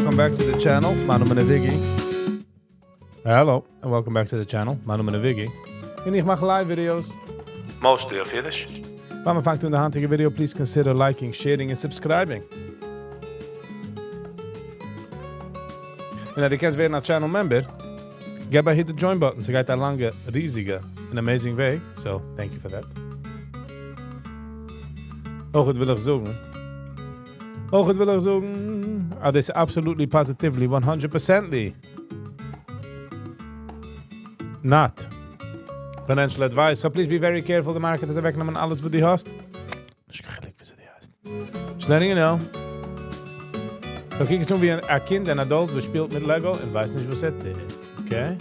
welcome back to the channel. מיין נאמען איז Viggy. Hello and welcome back to the channel. מיין נאמען איז Viggy. און איך מאך live videos. Mostly אויף אידיש. פאר מען פאנגט אן די היינטיגע video, please consider liking, sharing and subscribing. און אז דו קענסט ווערן א channel member, געב א hit the join button. ס'גייט א לאנגע, ריזיגע און amazing וועג. So, thank you for that. אויך וויל איך זאגן, אויך וויל איך זאגן, אז דאס איז absolutely positively 100 percently not financial advice. So please be very careful. The market האט אוועקגענומען אלעס וואס דו האסט. נישט קיין חילוק ווי דו הייסט. Just letting you know. So קוק עס אן ווי א קינד, אן adult, וואס שפילט מיט Lego און ווייסט נישט וואס ער טוט. Okay?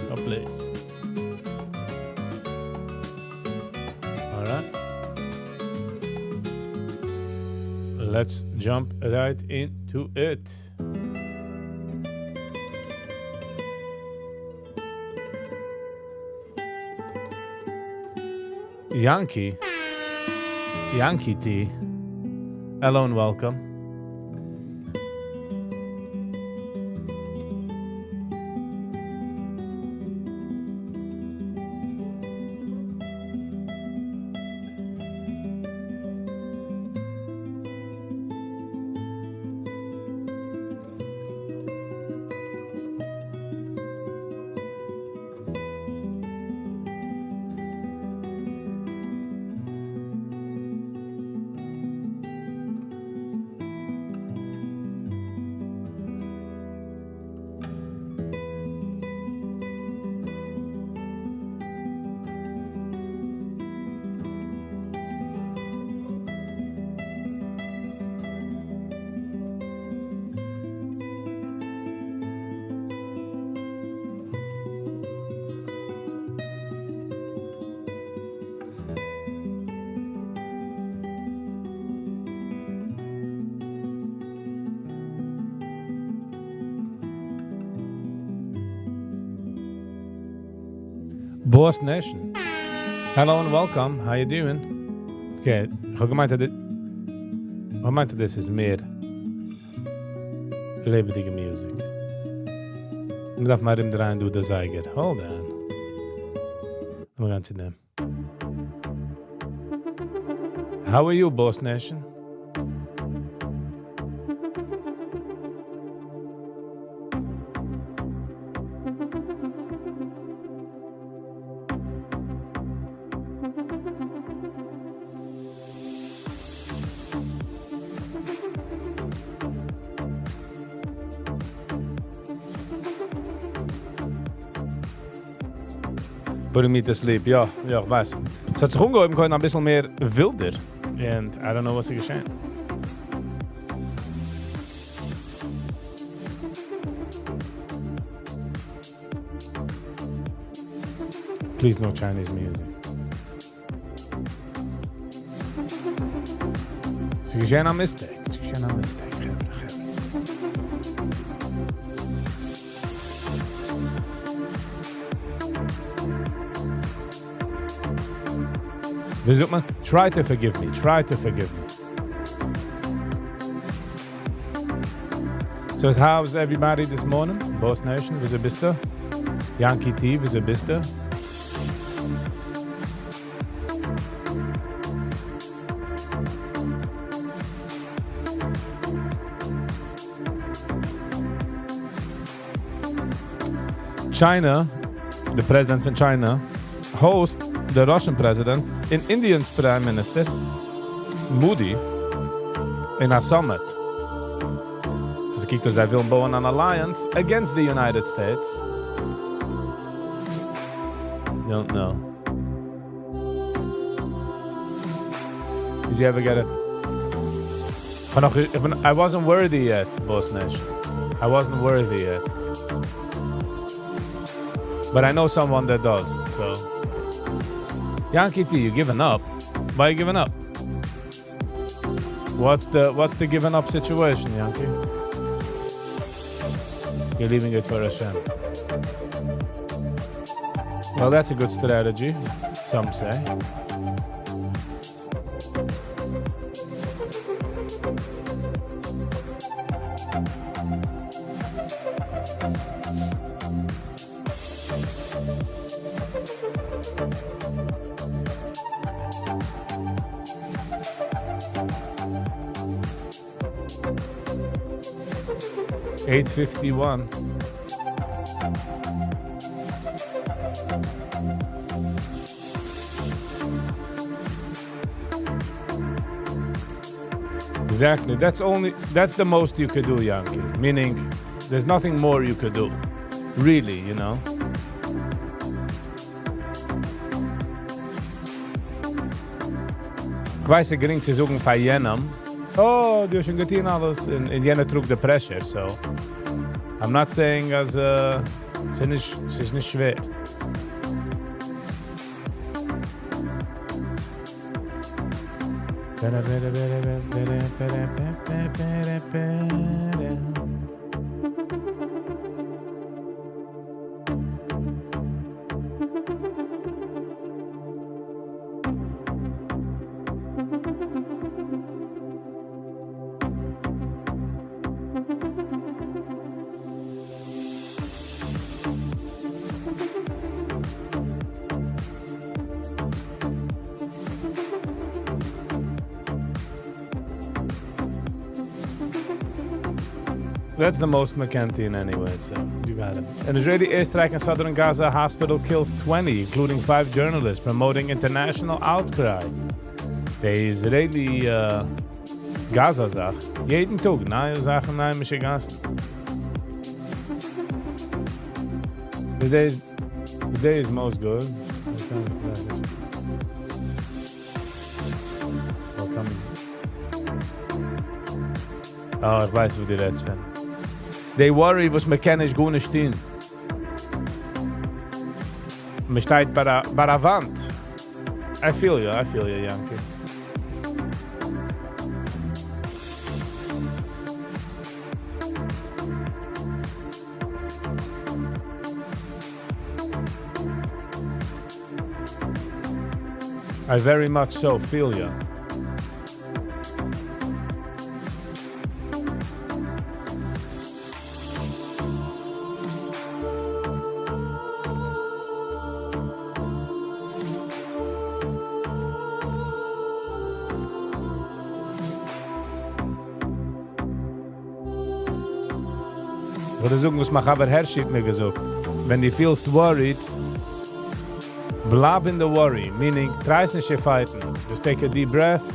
So please. Alright. Let's jump right into it. Yankee. Yankee T. Hello and welcome. Boss Nation. Hello and welcome. How you doing? Okay, איך האב געמיינט, איך האב געמיינט, דאס איז מער לעבעדיגע music. מען דארף מאל ארומדרייען דא די זייגער. Hold on. לאמיר גיין צו דעם. How are you, Boss Nation? Putting me to sleep, יא, יא, איך ווייס. עס האט זיך אנגעהויבן קודם א ביסל מער ווילדער. And I don't know וואס איז געשען. Please no Chinese music. ס'איז געשען א mistake. ס'איז געשען א mistake. חברה, חברה. ווי זאגט מען? Try to forgive me. Try to forgive me. So how's everybody this morning? Boss Nation, וויאזוי ביסטו? Yankee T, וויאזוי ביסטו? China, the president from China, host the Russian president and Indian Prime Minister Modi in a summit. So עס קוקט אויס, זיי ווילן בויען an alliance against the United States. Don't know. Did you ever get it? I wasn't worthy yet, Boss Nation. I wasn't worthy yet. But I know someone that does, so. Yankee T, you giving up? Why are you giving up? What's the giving up situation, Yankee? You're leaving it for Hashem. Well, that's a good strategy, some say. 851. Exactly. That's only that's the most you could do, Yankee. Meaning there's nothing more you could do. Really. איך ווייס, ס'איז גרינג צו זאגן פאר יענעם, oh, דו האסט שוין געטון אלעס, און, און יענער טראגט the pressure, so I'm not saying אז ס'איז נישט שווער. That's the most מ'קען טון anyway, so you got it. An Israeli airstrike in southern Gaza hospital kills 20, including 5 journalists, promoting international outcry. The Israeli Gaza זאך, יעדן טאג, נייע זאכן, נייע משוגעת'ן. The day is most good. Welcome. Oh, איך ווייס, וואו דו רעדסט פון. They worry, וואס מ'קען נישט גארנישט טון. מ'שטייט ביי א וואנט. I feel you, I feel you, Yankee. I very much so feel you. איך וועל זאגן, וואס מיין חבר Hershey האט מיר געזאגט. ווען דו פילסט worried, בלייב in the worry, meaning try עס נישט צו fighten. Just take a deep breath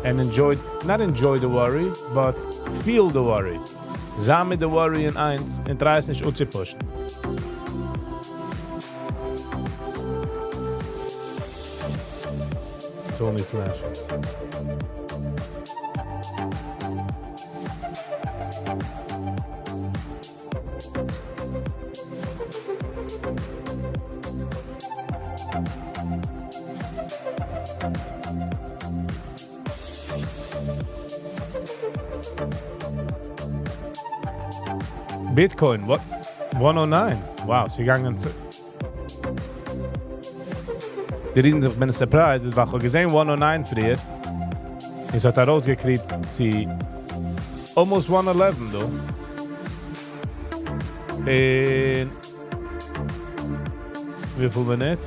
and enjoy, not enjoy the worry, but feel the worry. זיי מיט the worry אין איינס און try עס נישט אפצופושן. It's only flashes. Bitcoin, what? 109. Wow, ס'איז געגאנגען צו. די reason איך בין surprised איז, ווייל איך האב געזען 109 פריער. עס האט ארויסגעקריגט צו almost 111, though. אין וויפיל מינוט?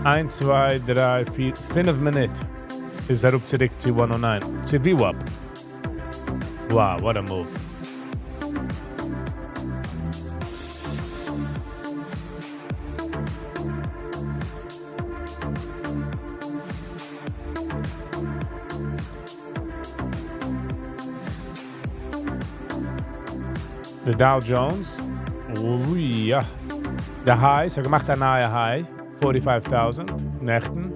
1, 2, 3, 4, 5 מינוט איז ער אראפ צוריק צו 109. צו VWAP. Wow, what a move. The Dow Jones, oh, yeah. The high, ס'האט געמאכט א נייע high, 45,000, נעכטן.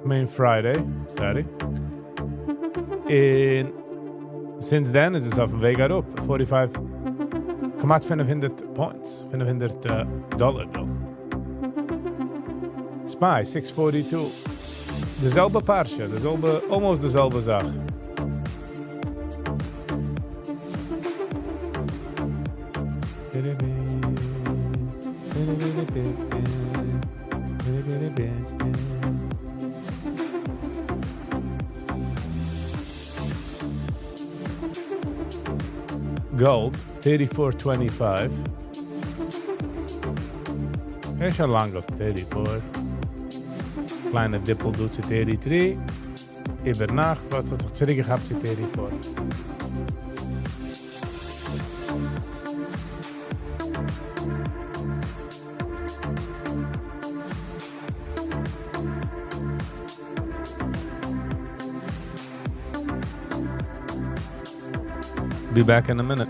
Main Friday, sorry. און since then איז עס אויפן וועג אראפ, 45, כמעט 500 points, 500 דאלאר דא. SPY, 642. די זעלבע פרשה, די זעלבע, almost די זעלבע זאך. Gold, 34.25. איז שוין לאנג אויף 34. קליינע dip דא צו 33. איבער נאכט, וואס האט זיך צוריקגעכאפט צו 34. Be back in a minute.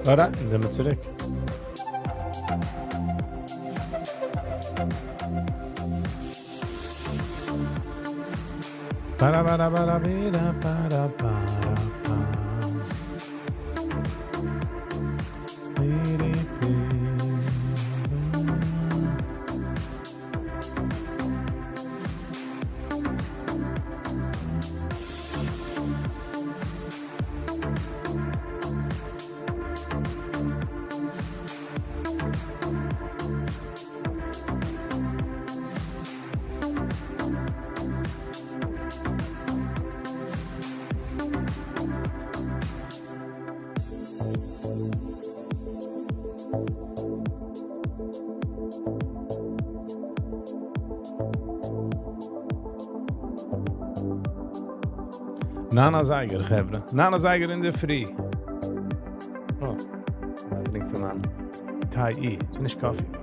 Alright, זענען מיר צוריק. Para para para para para para pa. Piri, pi, ba. ניין אזייגער, חברה. ניין אזייגער אין דער פרי. Oh, א drink פאר מיין. טיי, ס'איז נישט coffee.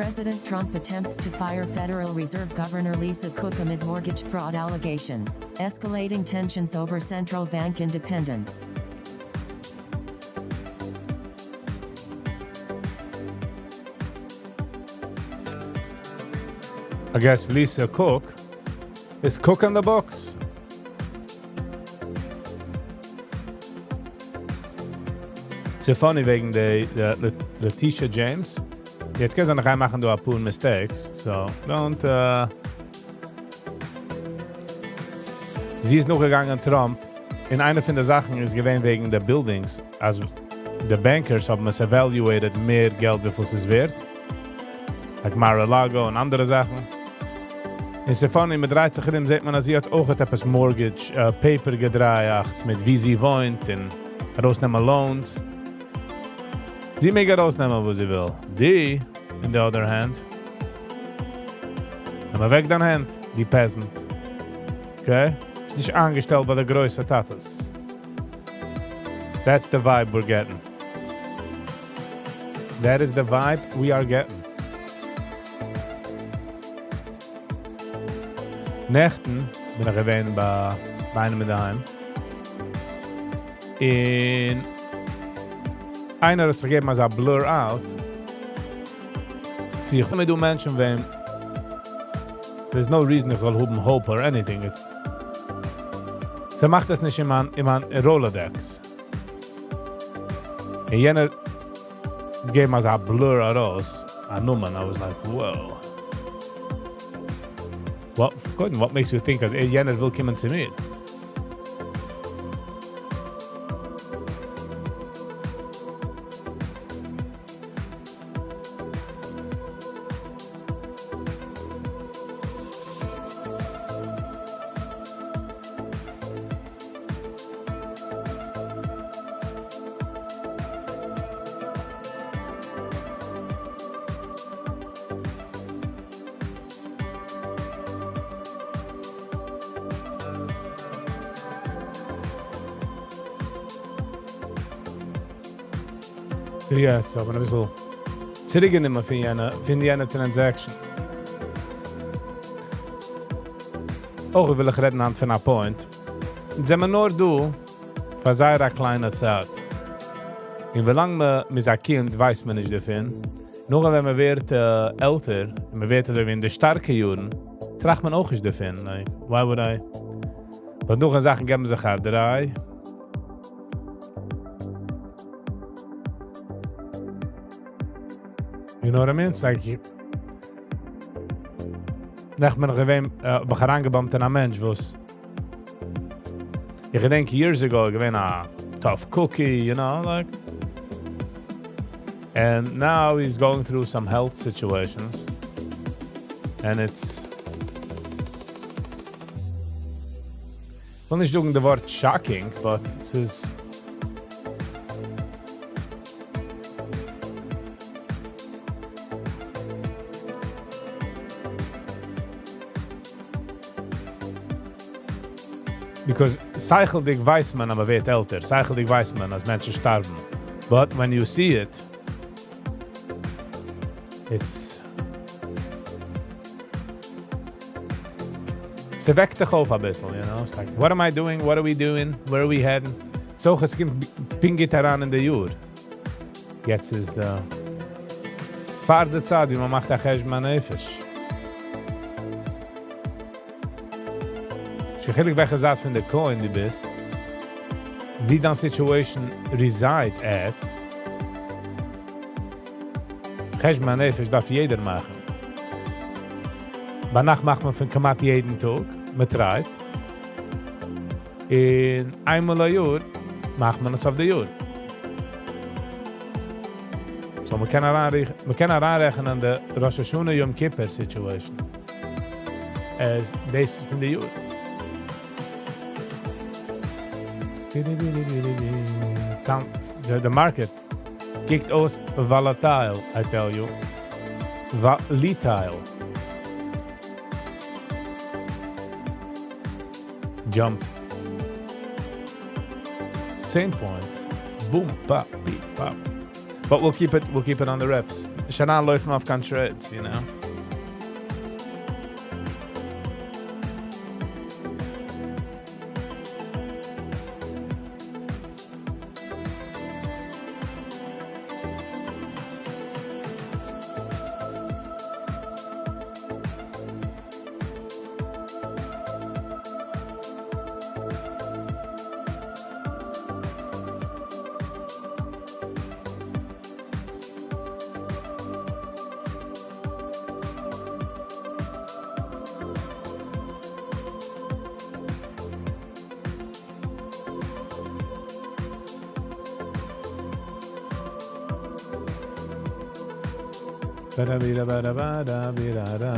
President Trump attempts to fire Federal Reserve Governor Lisa Cook amid mortgage fraud allegations, escalating tensions over central bank independence. I guess Lisa Cook is cooking the books. ס'איז funny וועגן די, די, Letitia James. יעצט קען זיין נאך מאכן דא א פאר mistakes, so don't. זי איז נאכגעגאנגען Trump. און איינע פון די זאכן איז געווען וועגן די buildings, אז די bankers האבן עס evaluated מער געלט, וויפיל עס איז ווערט. Like Mar-a-Lago און אנדערע זאכן. און ס'איז funny, מ'דרייט זיך ארום, זעט מען, אז זי האט אויך עפעס mortgage paper געדרייט, מיט ווי זי וואוינט און ארויסנעמען loans. זי מעג ארויסנעמען, וואס זי וויל. די, in the other hand, נעם אוועק דיין הענט, די peasant. Okay? ביסט נישט אנגעשטעלט ביי די גרויסע טאטעס. That's the vibe we're getting. That is the vibe we are getting. נעכטן בין איך געווען ביי איינעם אינדערהיים. און איינער האט זיך געגעבן אזא blur out. זי איך מיט דו מענטשן וועם there's no reason איך זאל האבן hope or anything. It's זי מאכט עס נישט אין מיין Rolodex. און יענער געבן אזא blur ארויס, א נאמען. I was like, whoa. What, good, what makes you think אז יענער וויל קומען צו מיר? So yeah, so האט מען אביסל צוריקגענומען פון יענע, פון יענע transaction. אויך וויל איך רעדן היינט פון א point. אונז זעמער נאר דא פאר זייער א קליינע צייט. און ווילאנג מען איז א קינד ווייסט מען נישט דערפון. נאר ווען מען ווערט עלטער און מען ווערט אזוי ווי אין די שטארקע יארן, טראכט מען אויך נישט דערפון. Like, why would I? But נאך זאכן געבן זיך א דריי. You know what I mean? It's like, נעכטן בין איך געווען, האב איך אריינגעבאמפט אין א מענטש וואס איך געדענק years ago געווען א tough cookie, like. And now he's going through some health situations. And it's, איך וויל נישט זאגן די ווארט shocking, but עס איז because שכל'דיג ווייסט מען, אז מען ווערט עלטער. שכל'דיג ווייסט מען, אז מענטשן שטארבן. But when you see it, it's ס'וועקט דיך אויף א ביסל, you know? It's like, what am I doing? What are we doing? Where are we heading? So, עס קומט פונקט אריין אין די יאר. יעצט איז די פאר די צייט, ווי מען מאכט א חשבון הנפש. נישט קיין חילוק וועלכע זייט פון די coin דו ביסט, ווי דיין situation reside at, חשבון הנפש דארף יעדער מאכן. ביינאכט מאכט מען פון כמעט יעדן טאג, מען try ט. און איינמאל א יאר מאכט מען עס אויף די יאר. So מען קען אריינרעכענען די ראש השנה יום כיפור situation as דאס פון די יאר. Sound, the market קוקט אויס volatile, I tell you. Volatile. Jump. 10 points. Boom, pop, beep, pop. But we'll keep it on the reps. שוין אנלויפן אויף קיין trades. Ba-da-bi-da, ba-da-ba-da-bi-da-da.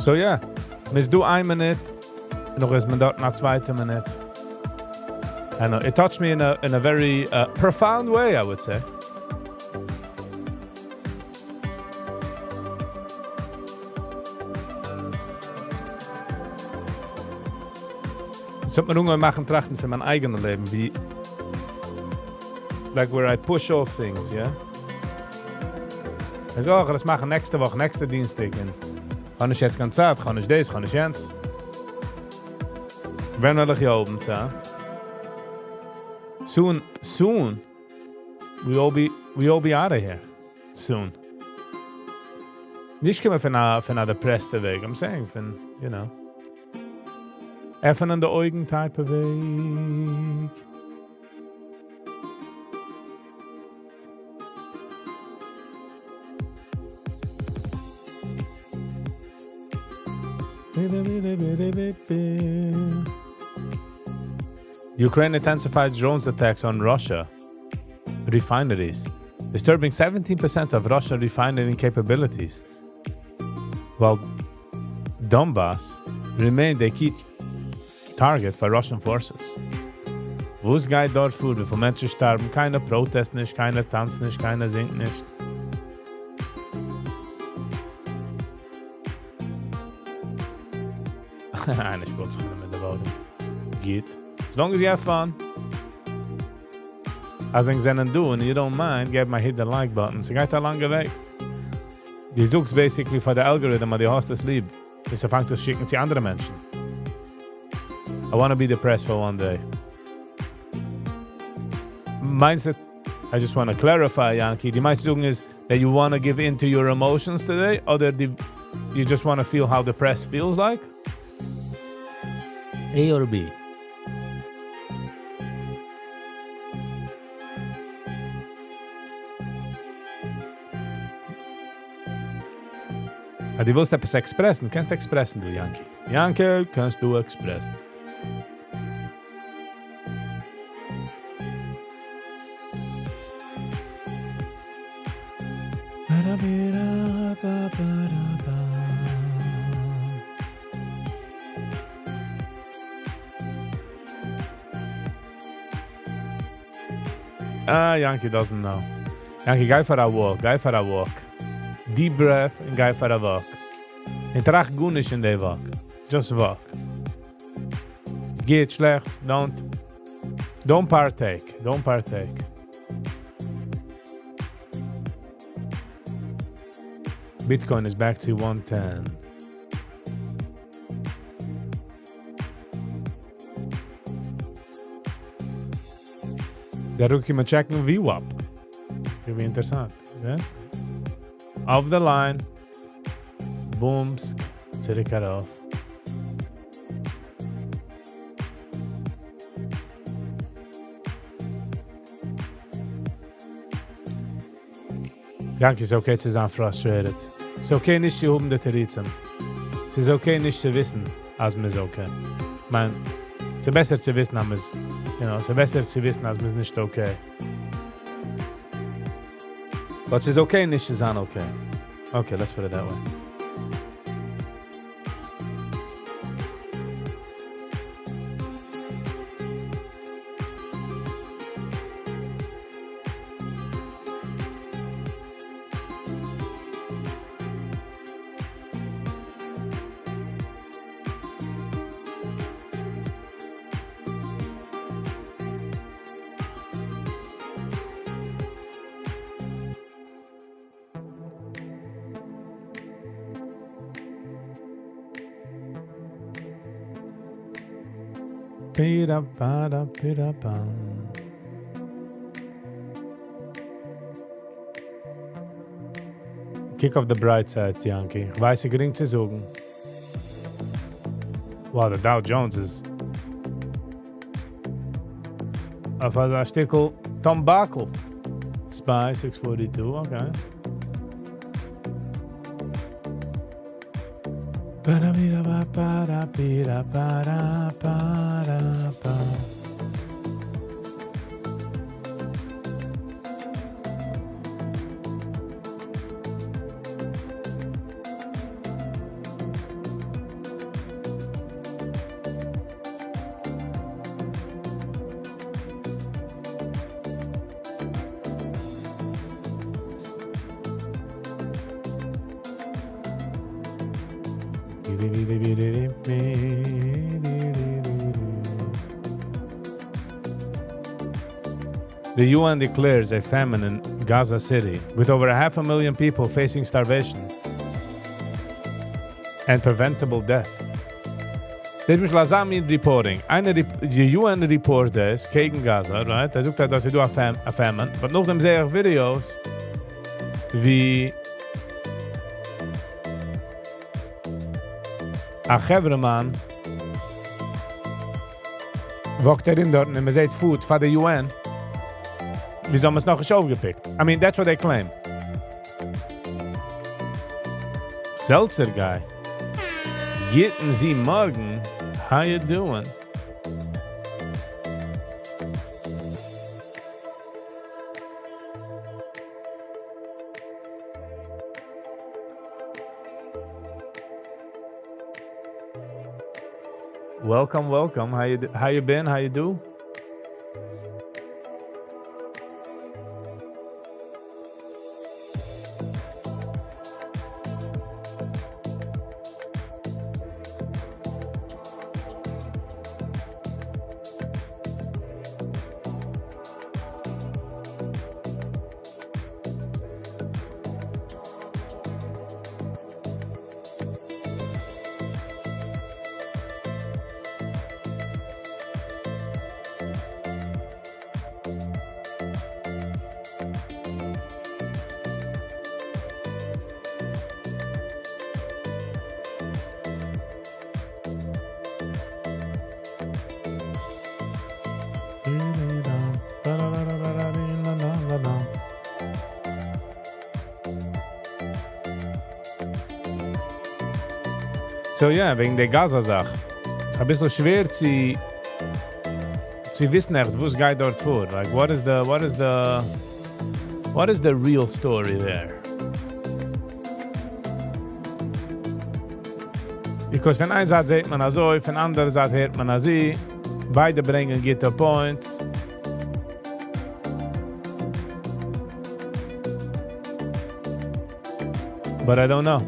So yeah, מ'איז דא איין מינוט, נאך איז מען דארט נאך צווייטע מינוט. I know, it touched me in a very profound way, I would say. עס האט מיר אנגעהויבן מאכן טראכטן פון מיין אייגענעם לעבן, ווי like where I push off things, yeah? איך זאג, איך וועל עס מאכן נעקסטע וואך, נעקסטע דינסטאג. און האב נישט יעצט קיין צייט, האב נישט דאס, האב נישט יענץ. ווען וועל איך יא האבן צייט? Soon, soon, we all be out of here. Soon. נישט קומען פון א depressed וועג, I'm saying, פון עפענען די אויגן type of וועג. Ukraine intensifies drones attacks on Russia refineries, disturbing 17% of Russian refinery capabilities, while Donbass remained a key target for Russian forces. וואס גייט דארט פאר? וויפיל מענטשן שטארבן? קיינער protest נישט, קיינער טאנצט נישט, קיינער זינגט נישט. ניין, איך וואלט זיך מיט דער וואלט. גוט. As long as you have fun. אז ענק זענען דא and you don't mind, געב מיר hit the like button. ס'גייט א לאנגע וועג. דו זאגסט basically פאר די algorithm, אז דו האסט עס ליב. ביז ער פאנגט עס שיקן צו אנדערע מענטשן. I want to be depressed for one day. מיינסט, I just want to clarify, Yankee, דו מיינסט זאגן איז that you want to give in to your emotions today, אדער you just want to feel how depressed feels like? A or B? אז דו ווילסט עפעס express ן, קענסטו express ן דו, Yankee. Yankee, קענסטו express ן. Ah, Yankee doesn't know. Yankee, גיי for a walk, גיי for a walk. Deep breath און גיי for a walk. און טראכט גארנישט אין די walk. Just walk. גוט, שלעכט, don't partake. Don't partake. Bitcoin is back to 110. דער rookie מיט check ן VWAP. ווי אינטערעסאנט. Yes? Off the line. Booms. צוריק ארויף. Yankee, ס'איז okay צו זיין frustrated. ס'איז okay נישט צו האבן די תירוצים. ס'איז okay נישט צו וויסן, אז מ'איז okay. מיין, ס'איז בעסער צו וויסן, אז מ'איז, ס'איז בעסער צו וויסן, אז מ'איז נישט okay. But ס'איז okay נישט צו זיין okay. Okay, let's put it that way. Pira-ba-da-pira-bam. Kick off the bright side, Yankee. איך ווייס, ס'איז גרינג צו זאגן. Wow, the Dow Jones איז אויף א שטיקל טאמבאקל. SPY 642, okay. Ba-da-ba-da-ba-da-ba-da-ba-da-ba. The UN declares a famine in Gaza City, with over a half a million people facing starvation and preventable death. דאס איז אזא מין reporting. איינער די UN report איז קעגן Gaza, right? ער זאגט, אז ס'איז דא א famine. But נאכדעם זע איך videos ווי א חברהמאן walk ט ארום דארט און מ'זעט food פאר די UN. וויאזוי האט מען עס נאך נישט אויפגעפיקט? I mean, that's what they claim. Seltzer guy. גוטן זי מארגן. How you doing? Welcome, welcome. How you been? How you do? So yeah, וועגן די Gaza זאך. ס'איז א ביסל שווער צו צו וויסן עכט, וואס גייט דארט פאר. Like, what is the real story there? Because פון איין זייט זעט מען אזוי, פון אנדערע זייט הערט מען אזוי. ביידע ברענגען גוטע points. But I don't know.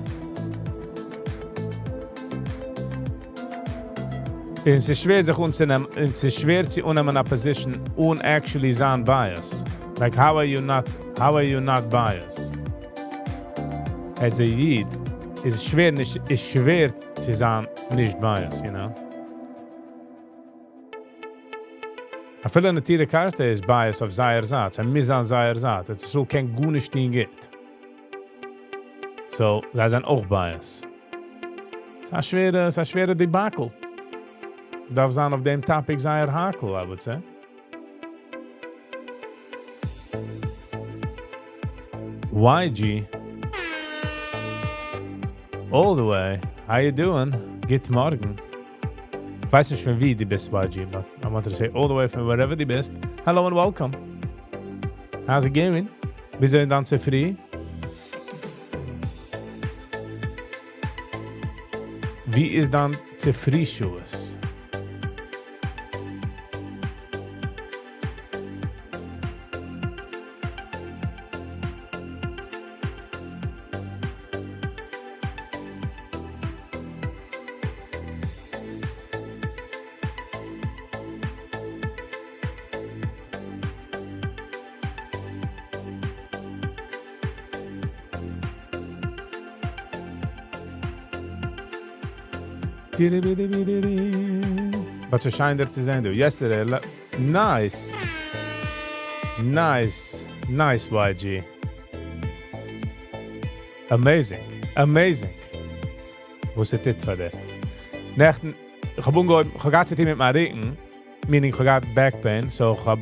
און ס'איז שווער זיך אנצונעמען, און ס'איז שווער צו אננעמען א position אן actually זיין biased. Like, how are you not biased? As a איד איז שווער נישט, איז שווער צו זיין נישט biased? אפילו נטורי קרתא איז biased אויף זייער זייט, זיי מוזן זיין זייער זייט. עס איז so קיין גארנישט טון גוט. So, זיי זענען אויך biased. ס'איז א שווערע, ס'איז א שווערע debacle. דארף זיין אויף דעם topic זייער heikel, I would say. YG. All the way. How you doing? גוט מארגן. איך ווייס נישט פון וואו דו ביסט, YG, but I wanted to say all the way from wherever דו ביסט. Hello and welcome. How's it going? וויאזוי איז דיין צופרי? ווי איז דיין צופרי שעות? But ס'שיין דיר צו זען, דו. Yesterday, nice. Nice. Nice, YG. Amazing. Amazing. וואס איז דאס פאר דיר? נעכטן, איך האב אנגעהויבן, איך האב געהאט צו טון מיט מיין רוקן, meaning איך האב געהאט back pain, so איך האב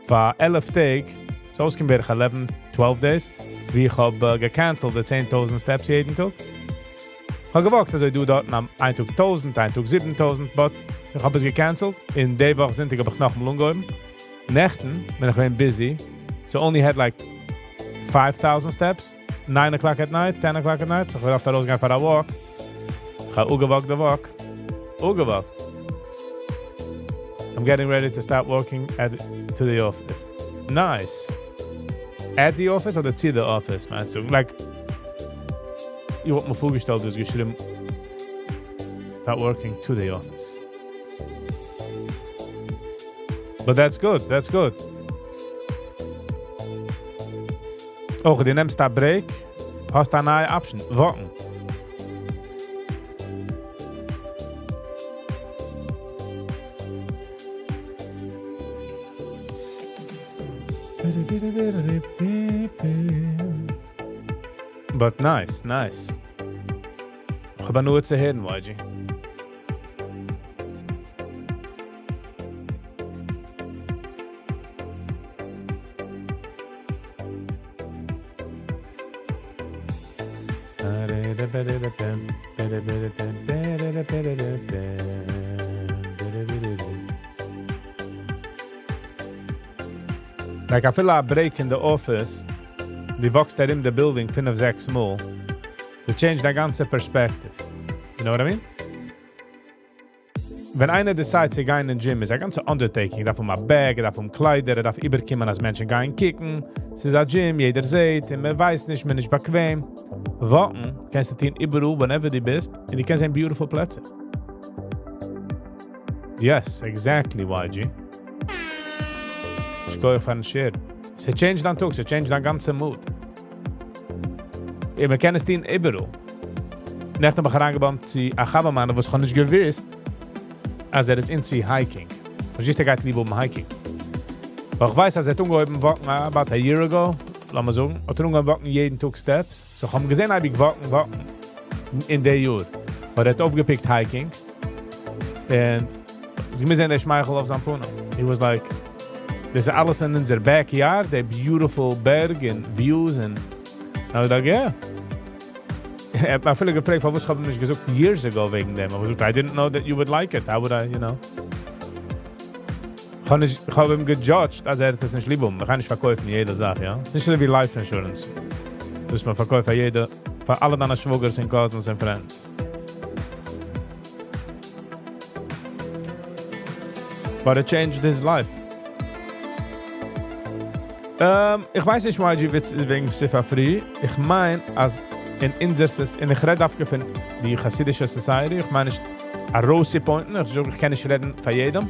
פאר 11 טעג, so אויסקומען בערך 11, 12 days, ווי איך האב גע cancel ט די 10,000 steps יעדן טאג. איך האב גע walk ט, אזוי דא דארט, איין טאג 1,000, איין טאג 7,000, but איך האב עס גע cancel ט. אין די וואך זונטאג האב איך עס נאכאמאל אנגעהויבן. נעכטן בין איך געווען busy, so only had like 5,000 steps, 9 o'clock at night, 10 o'clock at night, so איך דארף ארויסגיין פאר א walk. איך האב גע walk ט the walk. גע walk ט. I'm getting ready to start working at to the office. Nice. At the office אדער to the office, מיינסטו? Like, איך וואלט מיר פארגעשטעלט, דו האסט געשריבן, start working to the office. But that's good, that's good. אויך, דו נעמסט א break, האסט א נייע option, walk ן. But nice, nice. איך האב הנאה צו הערן, YG. Like, אפילו א break in the office, דו walk סט ארום the building פינף, זעקס מאל, to change די גאנצע perspective. You know what I mean? ווען איינער decide צו גיין אין gym, איז א גאנצע undertaking. דארף האבן א bag, דארף האבן קליידער, דארף איבערקומען, אז מענטשן גייען קוקן. ס'איז א gym, יעדער זעט, און מען ווייסט נישט, מען איז נישט באקוועם. Walk ן קענסטו טון איבעראל, whenever דו ביסט, און דו קענסט זען beautiful פלעצער. Yes, exactly, YG. שכוח פארן share. ס' change דיין טאג, ס' change דיין גאנצע mood. און מען קען עס טון איבעראל. נעכטן האב איך אריינגע bump ט צו א חבר מיינער, וואס איך האב נישט געוואוסט, אז ער איז into hiking. פארשטייסט, ער גייט ליב האבן hiking. אבער איך ווייס, אז ער האט אנגעהויבן walk ן about a year ago, לאמיר זאגן, האט ער אנגעהויבן walk ן יעדן טאג steps. So איך האב אים געזען, אייביג walk ן, walk ן אין דער יאר. אבער ער האט אויפגע pick ט hiking. און איך מוז זען, דער שמייכל אויף זיין פנים. He was like, דאס איז אלעס אין אונזער backyard, די beautiful בערג and views and I was like, yeah. ער האט מיר אפילו געפרעגט פארוואס איך האב אים נישט געזאגט years ago וועגן דעם, האב איך געזאגט I didn't know that you would like it, how would I, you know. איך האב נישט, איך האב אים געדזשאדזשט אז ער וועט עס נישט ליב האבן, מ'קען נישט פארקויפן יעדע זאך, יא? ס'איז נישט אזוי ווי life insurance, וואס מען פארקויפט פאר יעדע, פאר אלע דיינע שוואגערס און cousins און friends. But it changed his life. איך ווייס נישט YG וויץ איז וועגן ספר פרי. איך מיין אז אין אונזער סוס, און איך רעד דווקא פון די חסידישע society, איך מיין נישט ארויסצו point ן, איך זאג איך קען נישט רעדן פאר יעדעם.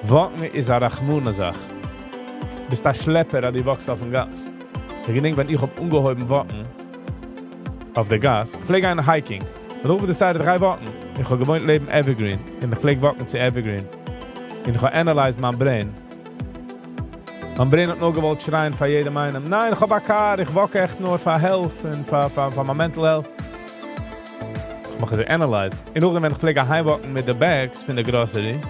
Walk ן איז א רחמנות זאך. ביסט א שלעפער אז דו walk סט אויפן גאס. איך געדענק ווען איך האב אנגעהויבן walk ן אויף די גאס, איך פלעג גיין hiking. און איך האב decided איך גיי walk ן. איך האב געוואוינט לעבן Evergreen, און איך פלעג walk ן צו Evergreen. און איך האב analyzed מיין brain. מיין brain האט נאר געוואלט שרייען פאר יעדעם איינעם, ניין, איך האב א קאר, איך walk עכט נאר פאר health און פאר מיין mental health. איך מאך אזוי analyze. און נאכדעם ווען איך פלעג אהיים walk ן מיט די bags פון די grocery,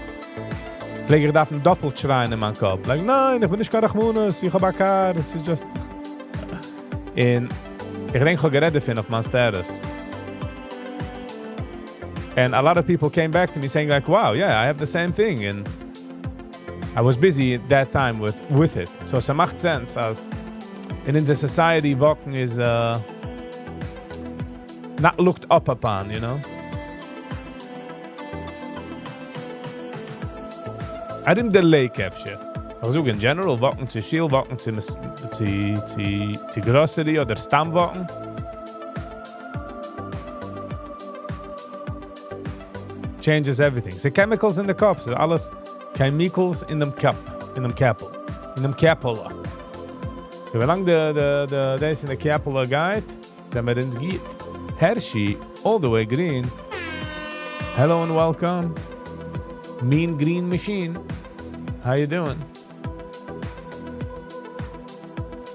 פלעג איך דארפן דאפלט שרייען אין מיין קאפ. Like, ניין, איך בין נישט קיין רחמנות, איך האב א קאר, עס איז just... און איך געדענק, איך האב גערעדט דערפון אויף מיין status. And a lot of people came back to me saying like, wow, yeah, I have the same thing. And I was busy at that time with it. So עס מאכט sense אז אין אונזער society walking is not looked up upon, you know? ארום די lake אפשר. איך זאג in general, walking צו שול, walking צו grocery אדער סתם walking. Changes everything. ס'איז chemicals in the cup. ס'איז אלעס chemicals אין דעם קאפ, אין דעם קעפל, אין דעם קעפעלע. So ווי לאנג דאס אין די קעפעלע גייט, זענען מיר אונז גוט. Hershey, all the way green. Hello and welcome. Mean Green Machine. How you doing?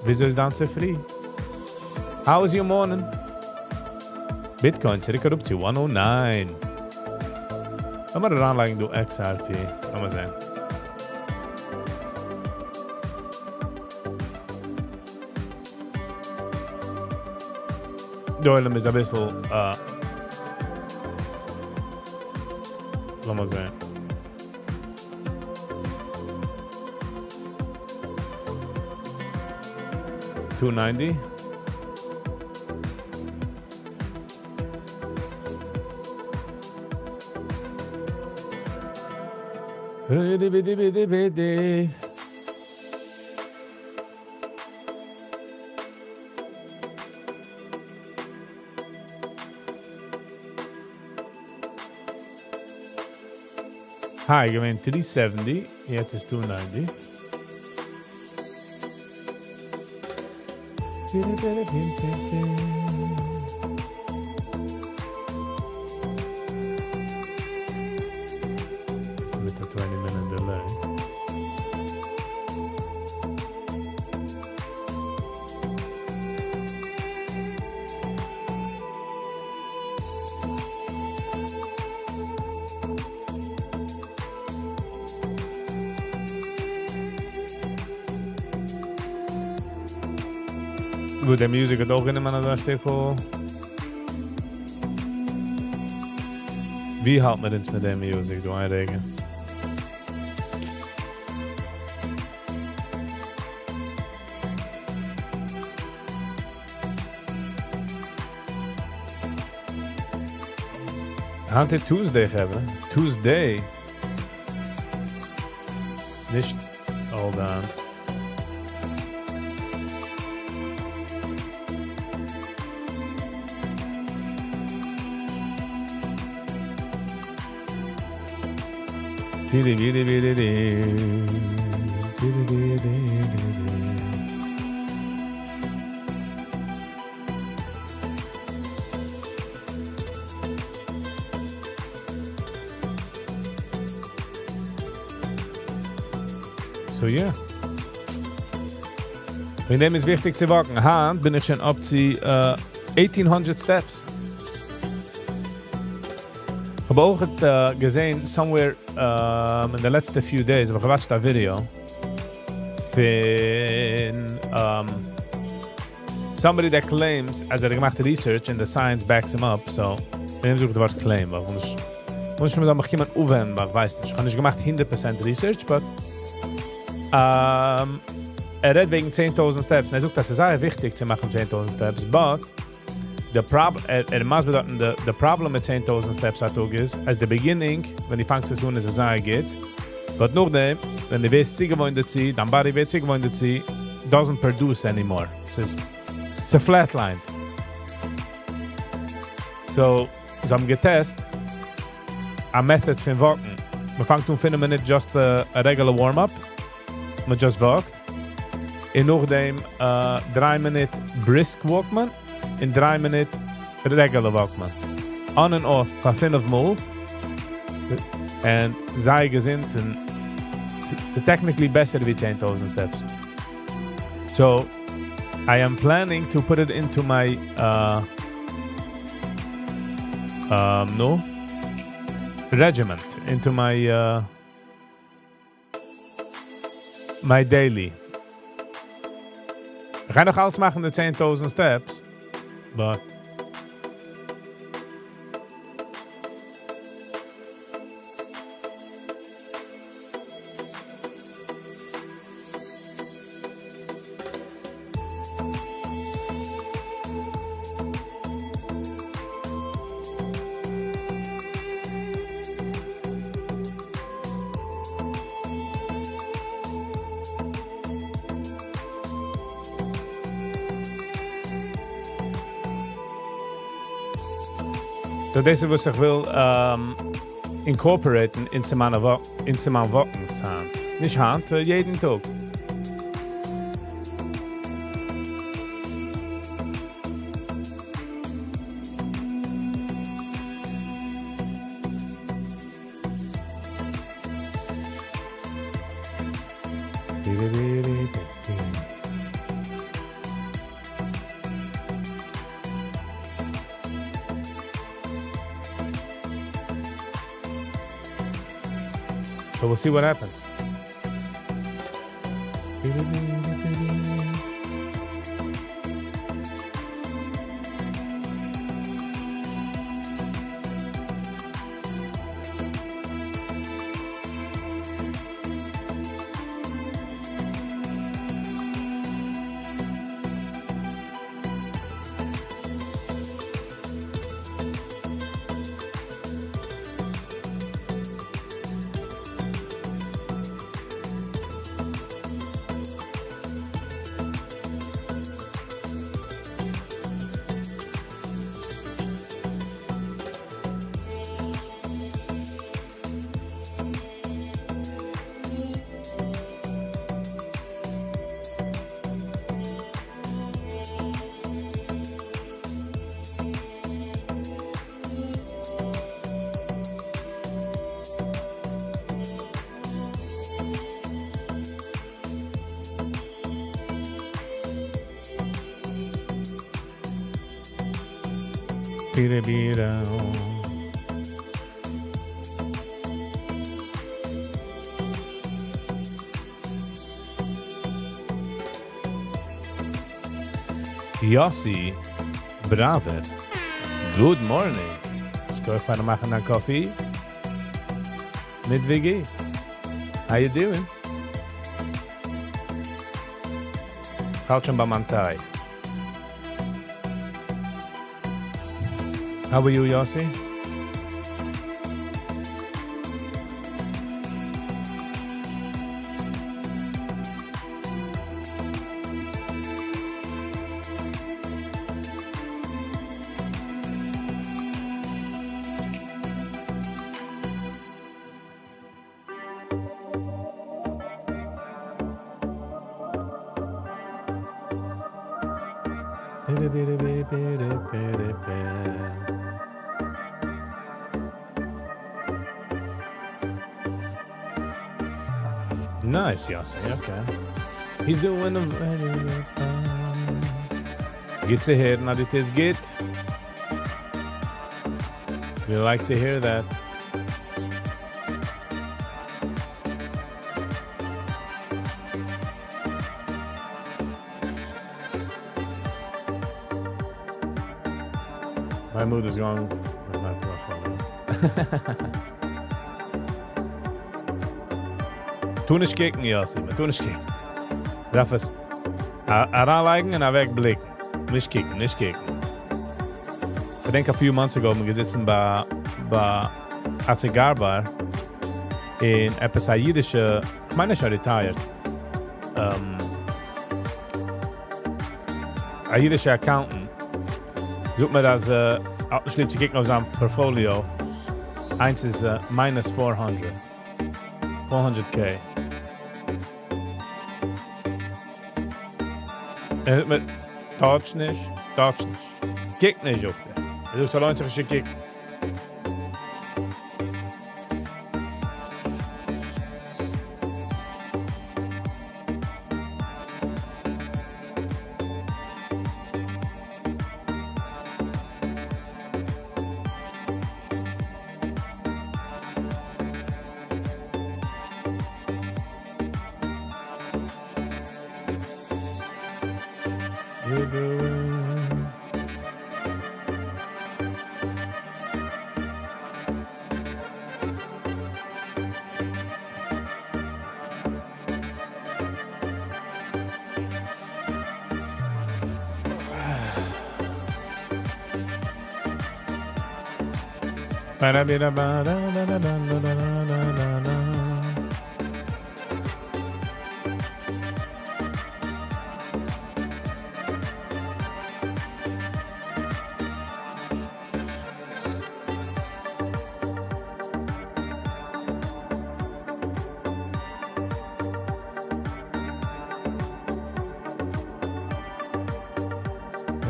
וויאזוי איז דיין צופרי? How was your morning? Bitcoin צוריק אראפ צו 109. לאמיר אריינלייגן דא XRP. לאמיר זען. דער עולם איז א ביסל, לאמיר זען. 290. High געווען 370, יעצט איז 290. מיט א 20-minute delay. גוט, די music האט אויך גענומען אזא שטיקל. ווי האלט מען אונז מיט דעם music, דו איינרעגן? היינט איז Tuesday, חברה. Tuesday. נישט, hold on. Tidi bidi bidi di. Tidi di di di di. So yeah. וועגן דעם איז וויכטיג צו walk ן. היינט בין איך שוין up צו 1800 steps. האב אויך געזען somewhere in the לעצטע few days, האב איך גע watch ט א video פון Somebody that claims, אז ער האט געמאכט research and the science backs him up, so איך נעם צוריק די ווארט claim, ווייל איך נישט, מוז נישט מיך קומען אויפהענגען, ווייל איך ווייס נישט. איך האב נישט געמאכט 100% research, but ער רעדט וועגן 10,000 steps. און ער זאגט, אז עס איז זייער וויכטיג צו מאכן 10,000 steps, but the prob ער מסביר דארט, the problem מיט 10,000 steps א טאג איז, אז the beginning, ווען דו פאנגסט עס אן, איז עס זייער גוט, but נאכדעם, ווען דו ווערסט צוגעוואוינט דערצו, דיין body ווערט צוגעוואוינט דערצו, doesn't produce anymore. ס'איז a flatline. So, זיי האבן געטעסט א method פון walk'ן. מען פאנגט אן 5 מינוט just a regular warm-up. מען just walked. און נאכדעם 3 מינוט brisk walk מען און 3 מינוט regular walk מען. On and off פאר 5 מאל. און זייער געזונט און ס'איז technically בעסער ווי 10,000 steps. So, I am planning to put it into my no regiment, into my daily. איך גיי נאך אלץ מאכן די 10,000 steps, but So דאס איז וואס איך וויל incorporate'ן אין מיין walk'ן היינט. נישט היינט, יעדן טאג. So we'll see what happens. Bira. Yossi Braver. Good morning. איך גיי מאכן א coffee מיט Viggy. How you doing? האלט שוין ביי מיין טיי. How are you, Yossi? Nice, Yossi. Okay. He's doing a very good גוט צו הערן, אז עס איז גוט. We like to hear that. My mood is going with my portfolio. טו נישט קוקן, יאסי, מען טאר נישט קוקן. דארף עס אריינלייגן און אוועקבליקן. נישט קוקן, נישט קוקן. I think a few months ago, מיר געזיצן ביי א cigar bar און עפעס א אידישע, איך מיין ער איז שוין retired, א אידישע accountant, זאגט מיר אז ער האט נישט ליב צו קוקן אויף זיין portfolio, איינס איז minus 400. 400K. ער זאגט מיר, touch נישט, touch נישט. קוק נישט אויף דעם. ער זאגט, ס'לוינט זיך נישט צו קוקן.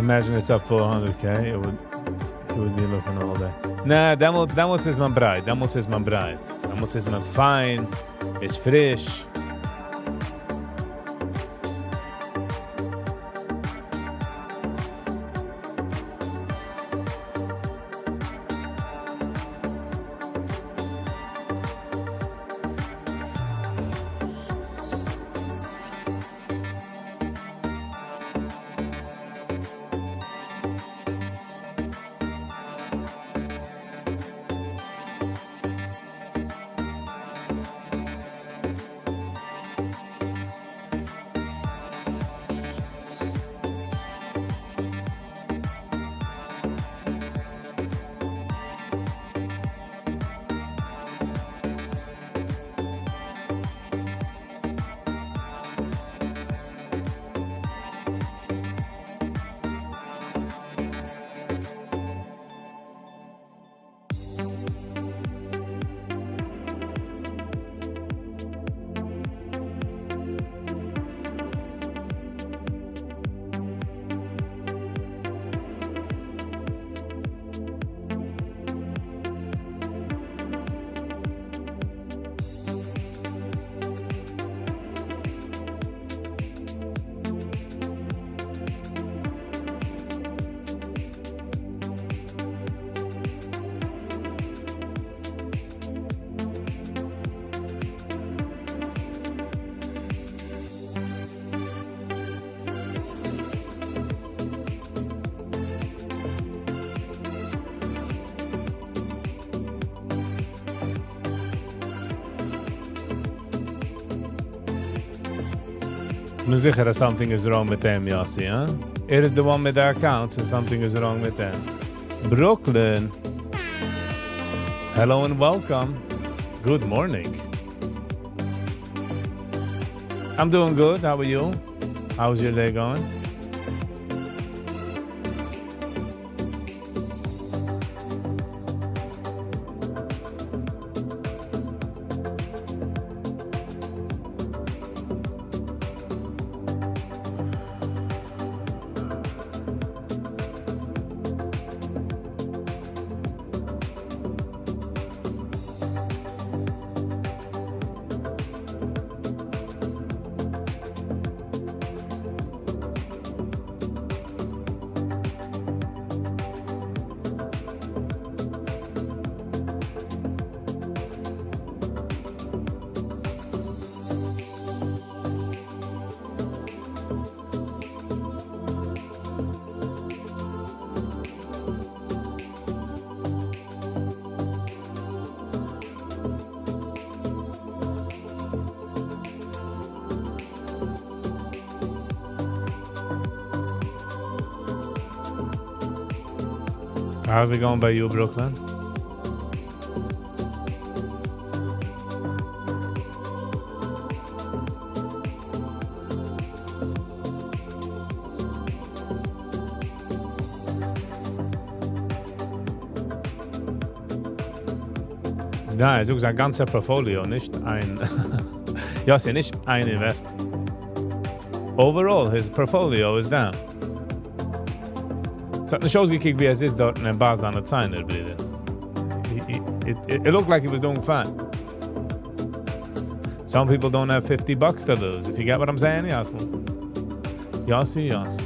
Imagine it's up 400K, it would be looking all day. נא, דעמאלטס איז מען ברייט, דעמאלטס איז מען ברייט. דעמאלטס איז מען פיין, איז פריש. בין זיכער אז something is wrong מיט אים, Yossi, huh? ער איז the one with the accounts and something is wrong with them. Brooklyn. Hello and welcome. Good morning. I'm doing good. How are you? How's your day going? How's it going by you, Brooklyn? ניין, ער זאגט זיין גאנצע portfolio, נישט איין. יא, נישט איין investment. Overall, his portfolio is down. ס'האט נישט אויסגעקוקט ווי ער זיצט דארט און בייסט זיינע ציינער, ברודער. It looked like he was doing fine. Some people don't have 50 bucks to lose. If you get what I'm saying, Yossi. Yossi, Yossi.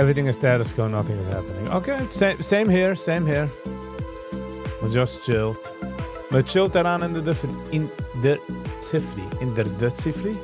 Everything is status quo, nothing is happening. Okay, same here, same here. We just chilled. מען chillט אריין אין דער צופרי. אין דער צופרי?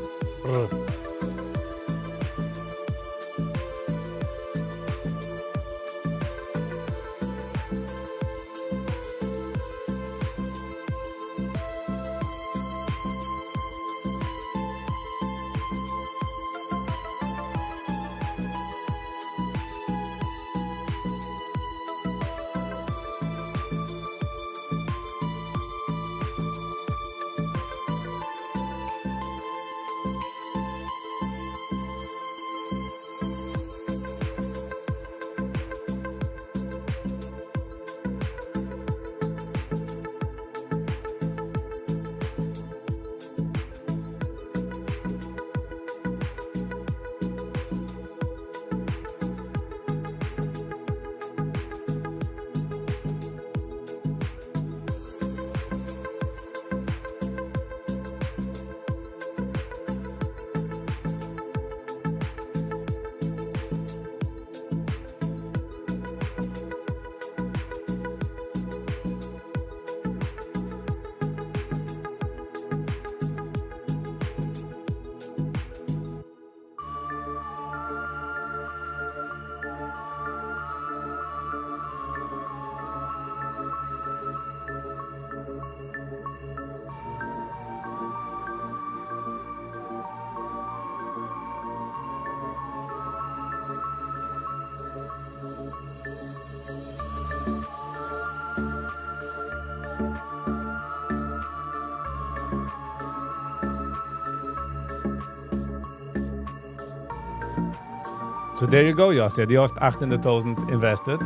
So there you go, Yossi. דו האסט 800,000 invested,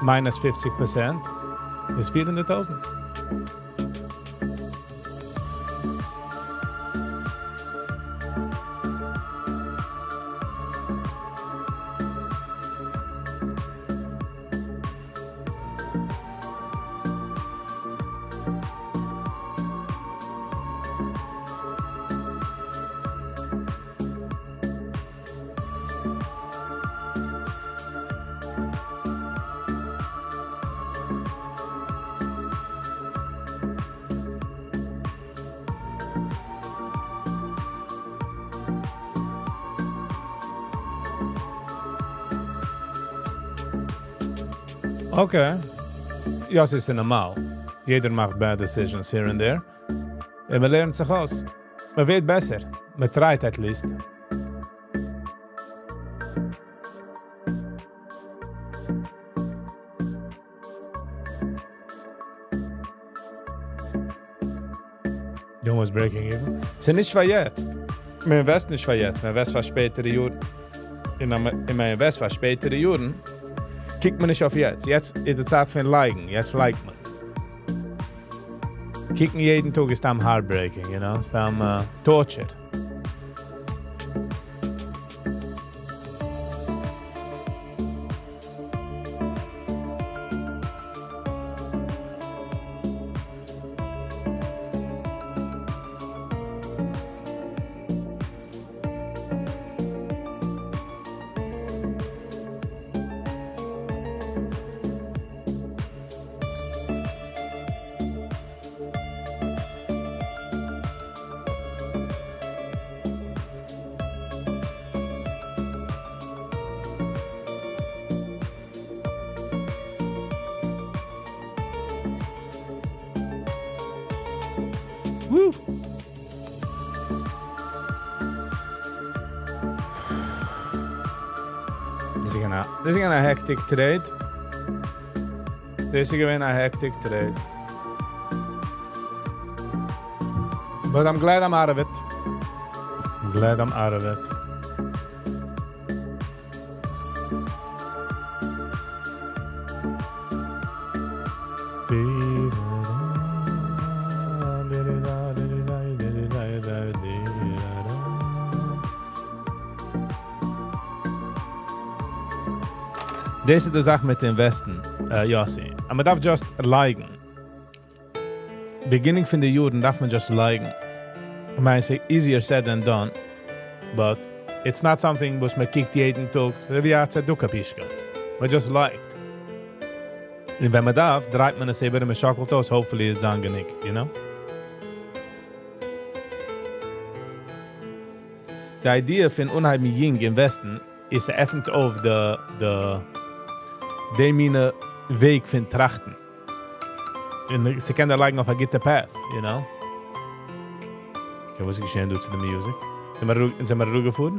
minus 50% איז 400,000. Okay. יא, ס'איז נארמאל. יעדער מאכט bad decisions here and there. און מ'לערנט זיך אויס. מ'ווערט בעסער. מ'try ט at least. You almost breaking even. ס'איז נישט פאר יעצט. מען invest נישט פאר יעצט, מען invest פאר שפעטערע יארן. און מען invest פאר שפעטערע יארן, קוקט מען נישט אויף יעצט. יעצט איז די צייט פון לייגן, יעצט לייגט מען. קוקן יעדן טאג איז סתם heartbreaking, סתם torture. Woo! This is gonna hectic trade. This is gonna a hectic trade. But I'm glad I'm out of it. I'm glad I'm out of it. דאס איז די זאך מיט invest ן, Yossi. אבער מ'דארף just לייגן. Beginning פון די יארן דארף מען just לייגן. איך מיין, ס'איז easier said than done. But it's not something וואס מען קוקט יעדן טאג. ס'איז ווי א צדקה פישקע. מען just לייגט. און ווען מען דארף, דרייט מען עס איבער און מען שאקלט אויס, hopefully איז דאן גענוג, you know? די idea פון אנהייבן יונג invest ן איז ס'עפנט אויף די מינע וועג פון טראכטן. און ס'קען דיר לייגן אויף א גוטע path, you know? Okay, וואס איז געשען דא צו די music? זענען מיר אראפגעפארן?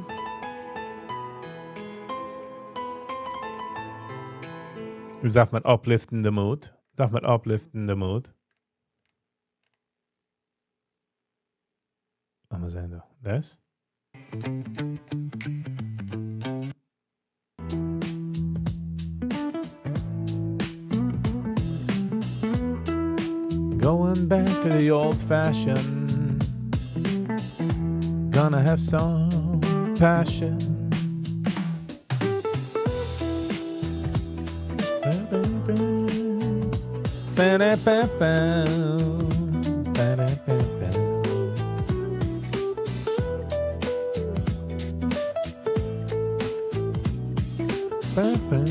ווי דארף מען uplift ן די mood? דארף מען uplift ן די mood? לאמיר זען דא. דאס? Going back to the old fashion. Gonna have some passion. Ba-da-ba-ba. Ba-da-ba-ba. Ba-ba.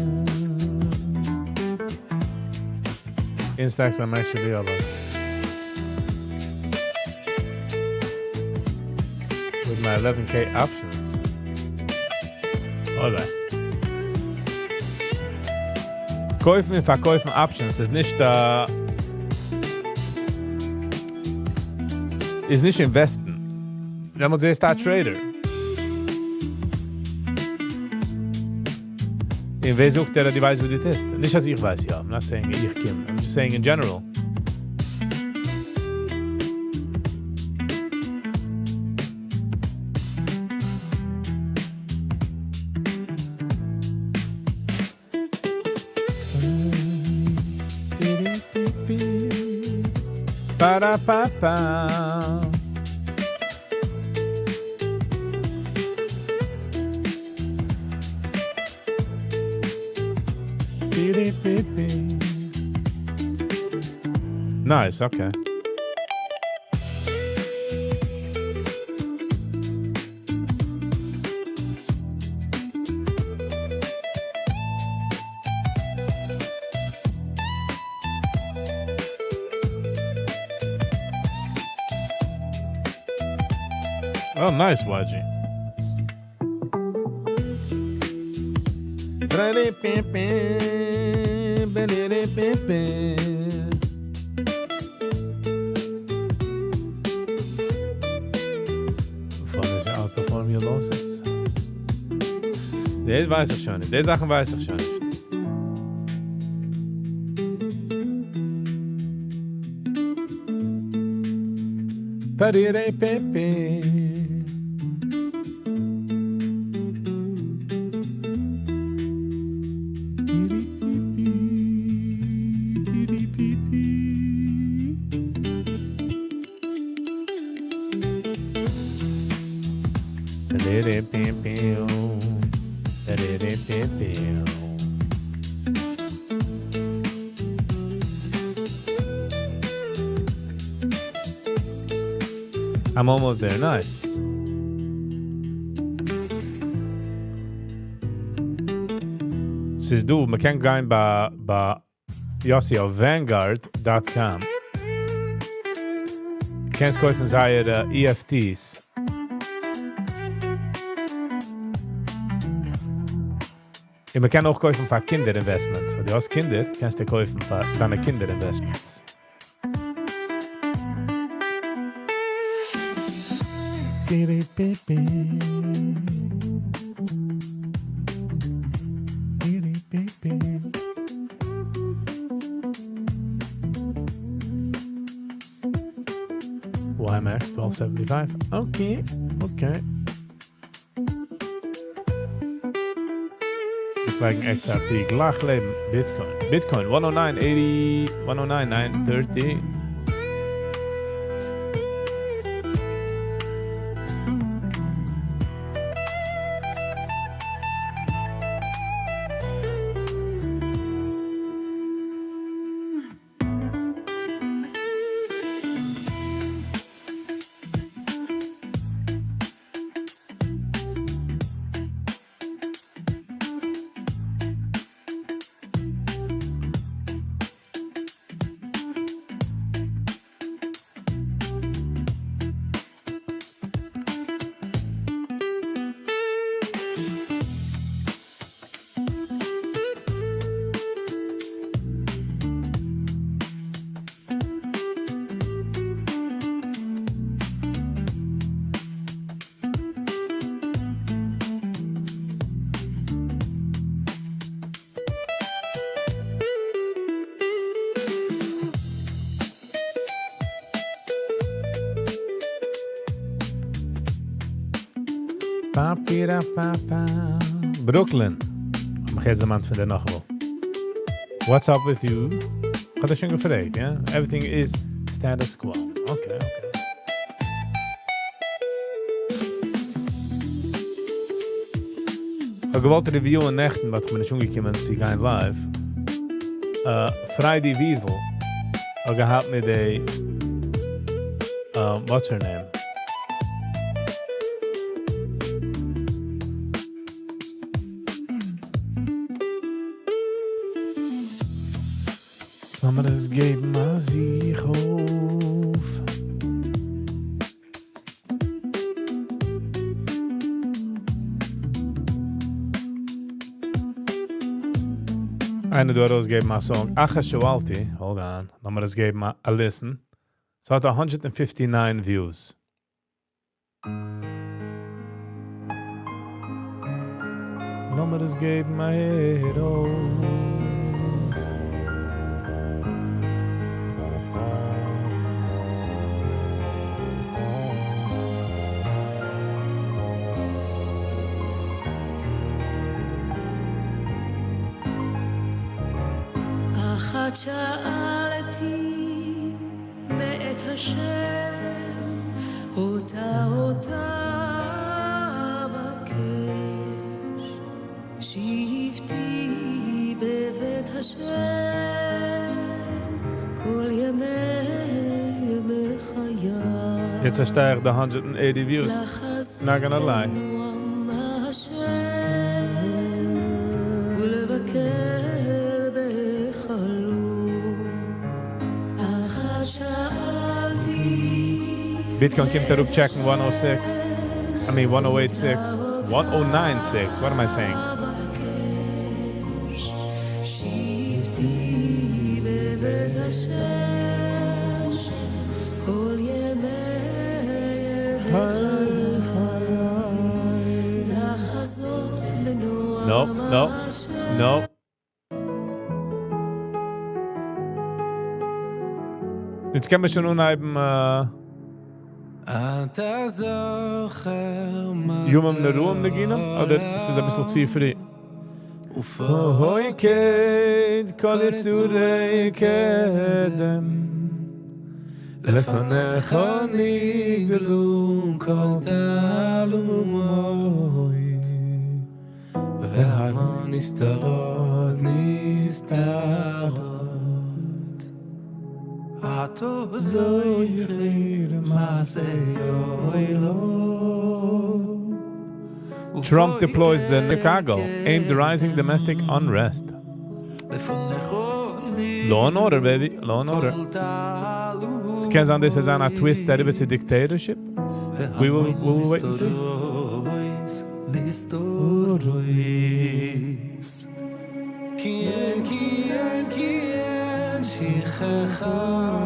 Instax, I'm actually up. With my 11K options. Okay. קויפן און פארקויפן options איז נישט invest ן. דעמאלטס איז א trader. און ווער זאגט דיר, אז דו ווייסט, וואס דו טוסט? נישט אז איך ווייס, יא. I'm not saying איך קום. I'm just saying in general. Ba-da-ba-ba. Beep-beep-beep. Nice, okay. Oh, nice, YG. Financial outperform your losses. דאס ווייס איך שוין נישט. די זאכן ווייס איך שוין נישט. I'm almost there. Nice. ס'איז דא, מ'קען גיין ביי, ביי Yossi אויף Vanguard.com. קענסט קויפן זייערע EFTs. און מ'קען אויך קויפן פאר קינדער investments. אז דו האסט קינדער, קענסטו קויפן פאר דיינע קינדער investments. YMX 1275. Okay. וועגן XRP גלייך לעבן Bitcoin. Bitcoin 109.80, 109.930. Pa, pira, pa, pa. Brooklyn. איך האב דערמאנט פון דער נאכאמאל. What's up with you? האט ער שוין געפרעגט, יא? Everything is status quo. Okay. איך האב געוואלט review ען נעכטן, but איך בין נישט אנגעקומען צו גיין live. Friday Weasel האט געהאט מיט די what's her name? לאמיר עס געבן א זוך אויף. איינער דא ארויסגעגעבן א song. אחת שאלתי, hold on, לאמיר עס געבן א listen. ס'האט 159 views. לאמיר עס געבן א הער אויס. אחת שאלתי מאת השם, אותה אותה אבקש, שבתי בבית השם, כל ימי ימי חיי. יעצט פארשטיי איך די 180 views. Not gonna lie. נועם השם, ולבקר בהיכלו. אחת שאלתי Bitcoin קומט אראפ check ן 106. I mean 1086. 1096. What am I saying? שבתי No, no, no. יעצט קען מען שוין אנהייבן ימים נוראים ניגונים, אדער עס איז אביסל צו פרי? ופוקד כל יצורי קדם לפניך נגלו כל תעלומות והמון נסתרות נסתרות אתה זוכר מעשה עולם Trump deploys the Chicago aimed rising domestic unrest. Law and order, baby. Law and order. קען זיין דאס איז א twist אריבער צו dictatorship. We will wait and see. נסתרות כי אין, כי אין, כי אין שכחה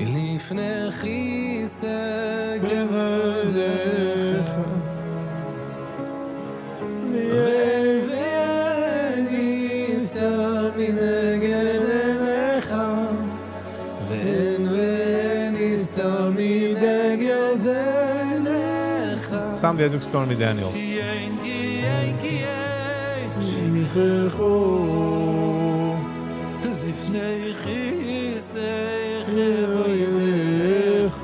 לפני כיסא כבודך ואין ואין נסתר מנגד עיניך ואין ואין נסתר מנגד עיניך. Sound ווי Stormy Daniels. כי אין, כי אין, כי אין שכחה לפני כיסא כבודך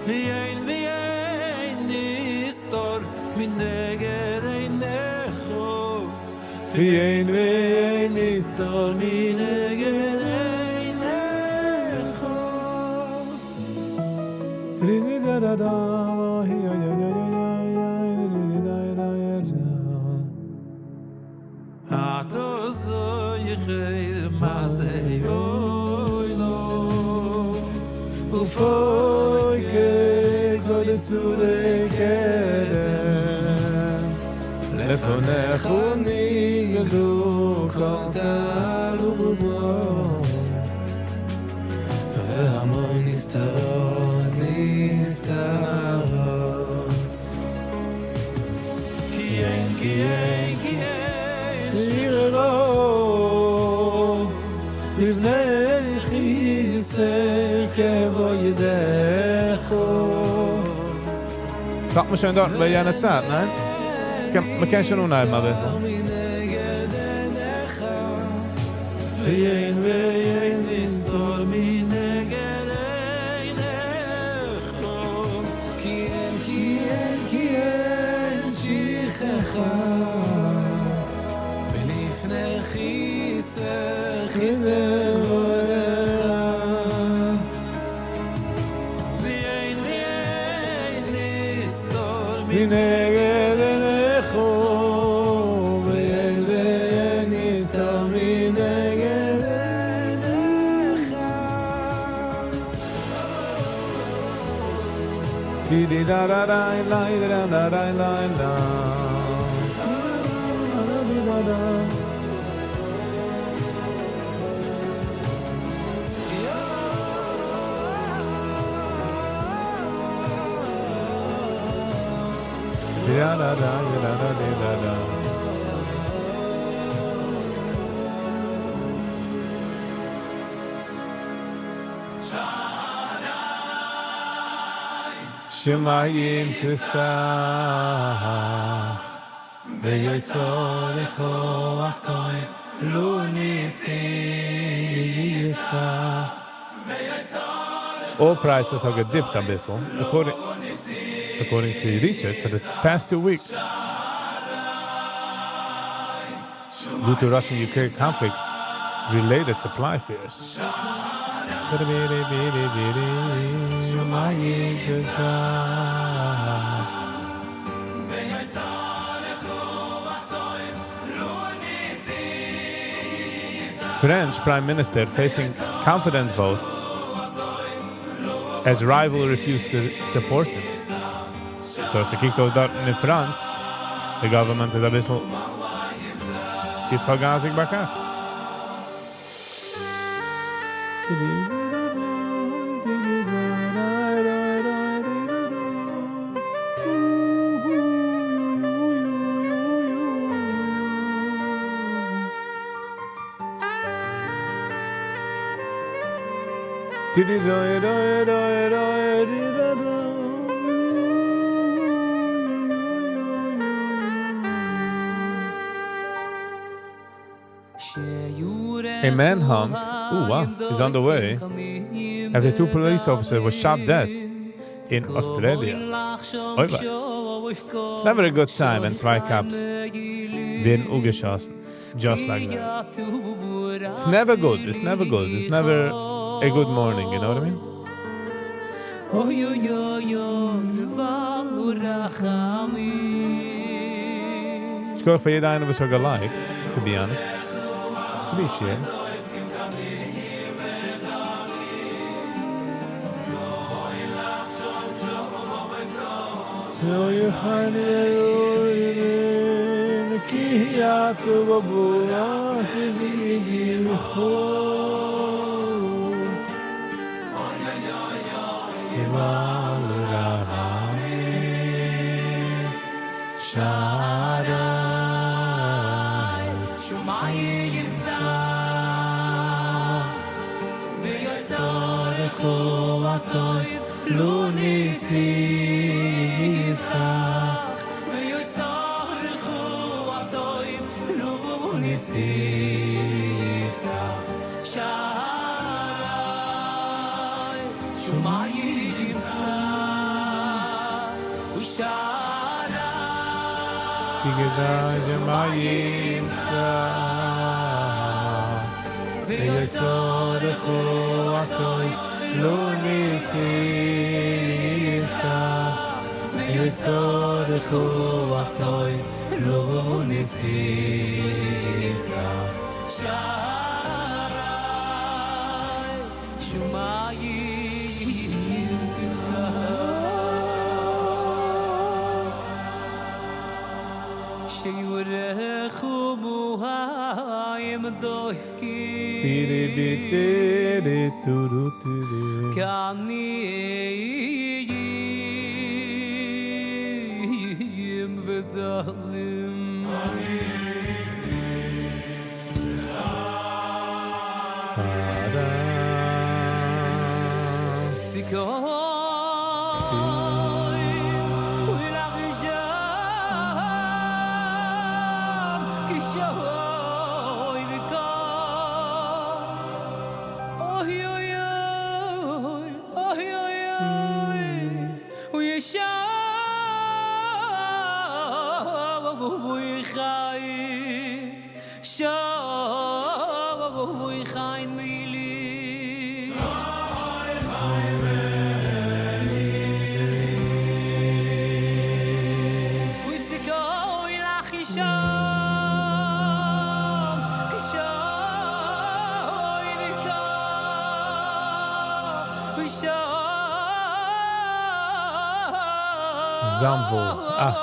ואין ואין נסתר מנגד עיניך ואין ואין נסתר מנגד עיניך. Da-da-da-da, ya, ya, ya, ya, ya, ya, אתה זוכר מעשה עולם ופוקד כל יצורי קדם לפניך נגלו כל תעלומות והמון נסתרות נסתרות. כי אין, כי אין, כי אין שכחה לפני כיסא כבודך. זאגט מען שוין דארט ביי יענע צייט, ניין? עס קען, מען קען שוין אנהייבן אביסל. מנגד עיניך ואין ואין נסתר מנגד עיניך. כי אין, כי אין, כי אין שכחה ולפני כיסא כיסא כבודך ואין ואין נסתר מנגד עיניך ואין ואין נסתר מנגד עיניך. Di di da da da la da da da la la di da da. Da da da da da da da da. שמים תפתח ויוצרך הטוב לו ניסים יפתח. Oil prices have gedipped אביסל, according to research for the past 2 weeks, due to Russian-Ukraine conflict related supply fears. שמים תפתח. French Prime Minister facing confidence vote as rival refused to support him. So ס'קוקט אויס דארט אין פראנץ, the government איז אביסל יצחק גאזיק באקאנט. A manhunt, oh wow, is underway after two police officers were shot dead in Australia. אוי וויי. It's never a good sign ווען צוויי cops ווערן אפגעשאסן. Just like that. It's never good. It's never good. It's never a good morning, you know what I mean? שכוח פאר יעדער איינער וואס האט געלייקט, to be honest. Appreciate. Zamvo. Ah.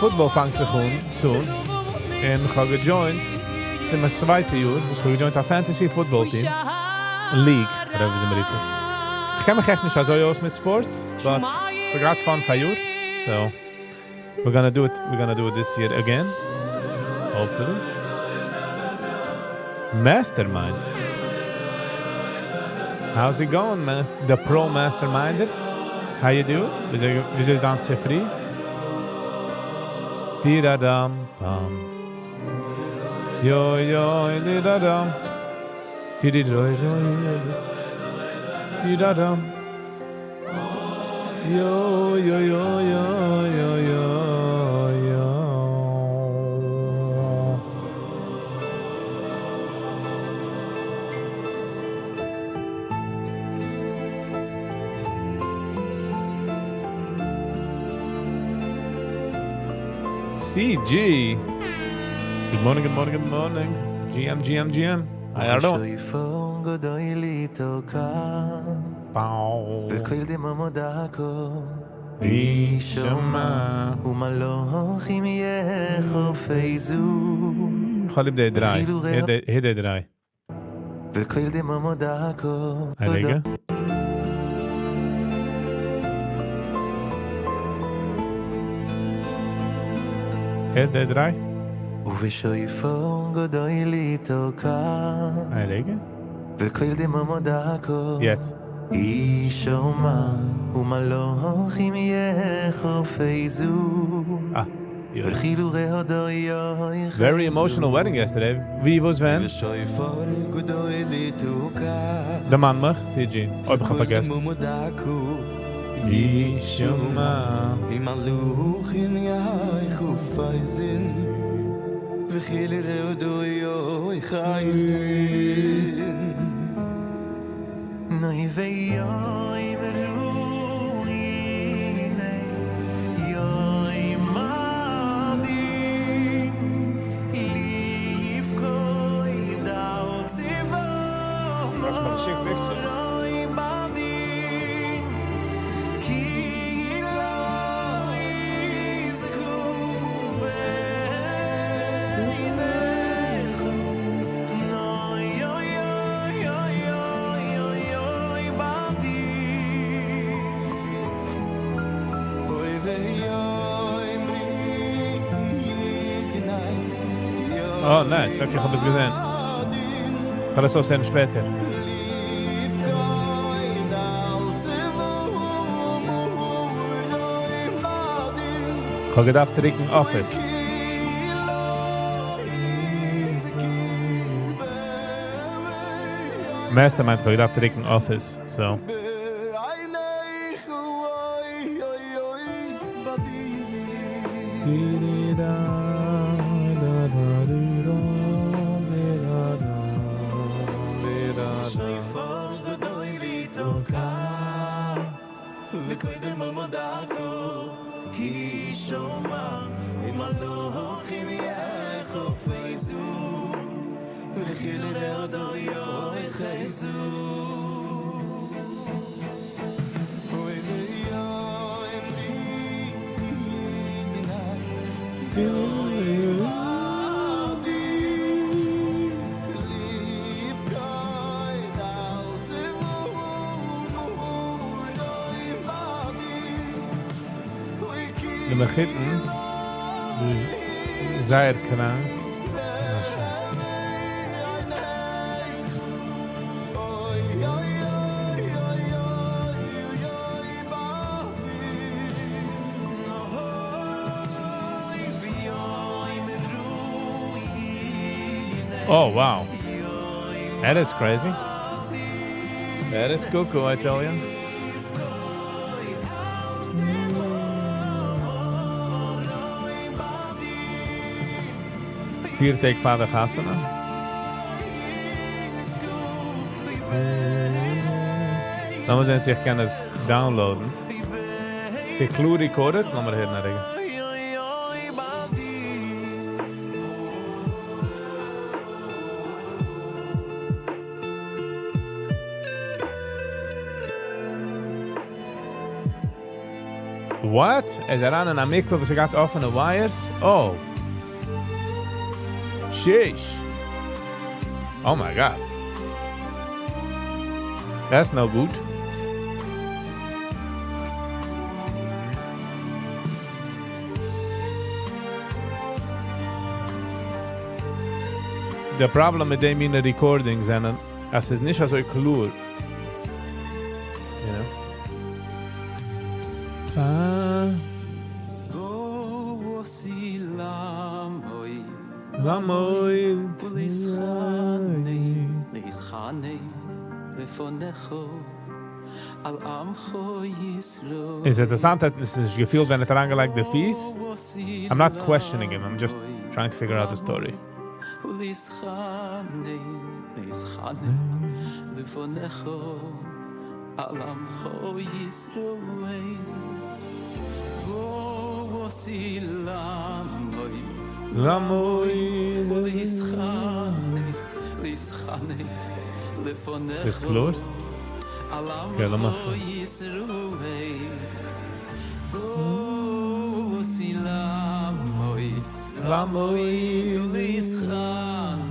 Football פאנגט זיך אן soon. און איך האב געדזשוינט, ס'איז מיין צווייטע יאר, וואס איך האב געדזשוינט א fantasy football team, league, אדער ווי מ'רופט עס. איך קען מיך עכט נישט אזוי אויס מיט sports, but we got fun פאראיאר, so we're gonna do it, we're gonna do it this year again, hopefully. Mastermind. How's it going, the pro masterminder? How you do? וויאזוי איז דיין צופרי? דידאדאם פאם. יוי יוי דידאדאם. דידידוי דוי דידאדאם. יוי יוי יוי יוי יוי יוי יוי. CG. Good morning, good morning, good morning. GM, GM, GM. I don't know. Bow. יישמע. איך האב ליב די דריי. הער די דריי. א רגע. הער די דריי. א רגע. יעצט. אה. Very emotional wedding yesterday. ווי וואס ווען? דערמאן מיך, CG. אויב איך האב פארגעסן. יישמע. האסט מיר געשיקט picture. Oh, nice. Okay, איך האב עס געזען. איך וועל עס אויסזען שפעטער. איך האב געדארפט דריקן Office. Mastermind האב געדארפט דריקן Office, so. די מחותן איז זייער קראנק. Oh, wow. That is crazy. That is cuckoo, I tell you. פיר טעג פאר די חתונה. לאמיר זען צו איך קען עס download ן. ס'איז קלאר recorded? לאמיר הערן א רגע. What? איז ער אריין אין א מקווה וואס האט אפענע wires? Oh. Sheesh. Oh my god. That's no good. The problem מיט דעם מינע recordings זענען, אז עס איז נישט אזוי קלאר. לעמוד. ולהתחנן, להתחנן לפניך על עמך ישראל. איז אינטערעסאנט, האט עס נישט געפילט, ווען ער האט אריינגעלייגט די פיס? I'm not questioning him, I'm just trying to figure out the story. ולהתחנן, להתחנן לפניך על עמך ישראל. באתי לעמוד לעמוד. ולהתחנן, להתחנן לפניך איז קלאר? על Okay, עמך לאמיר. ישראל. באתי לעמוד לעמוד. ולהתחנן,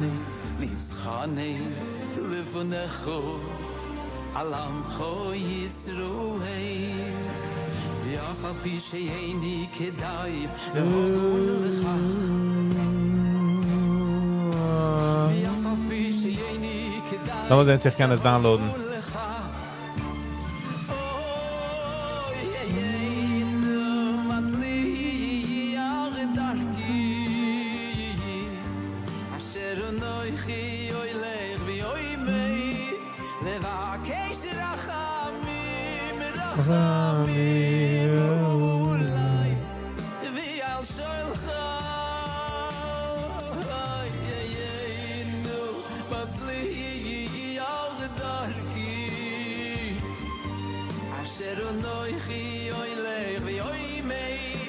להתחנן לפניך על עמך ישראל. ואף על פי שאיני כדאי והגון לכך ואף על פי שאיני כדאי לאמיר זען, צו איך קען עס download ן. לכך אוי, אינו מצליח דרכי אשר אנוכי הולך ועומד לבקש רחמים רחמים אולי ועל שולחן אינו מצליח דרכי אשר אנוכי הולך ועומד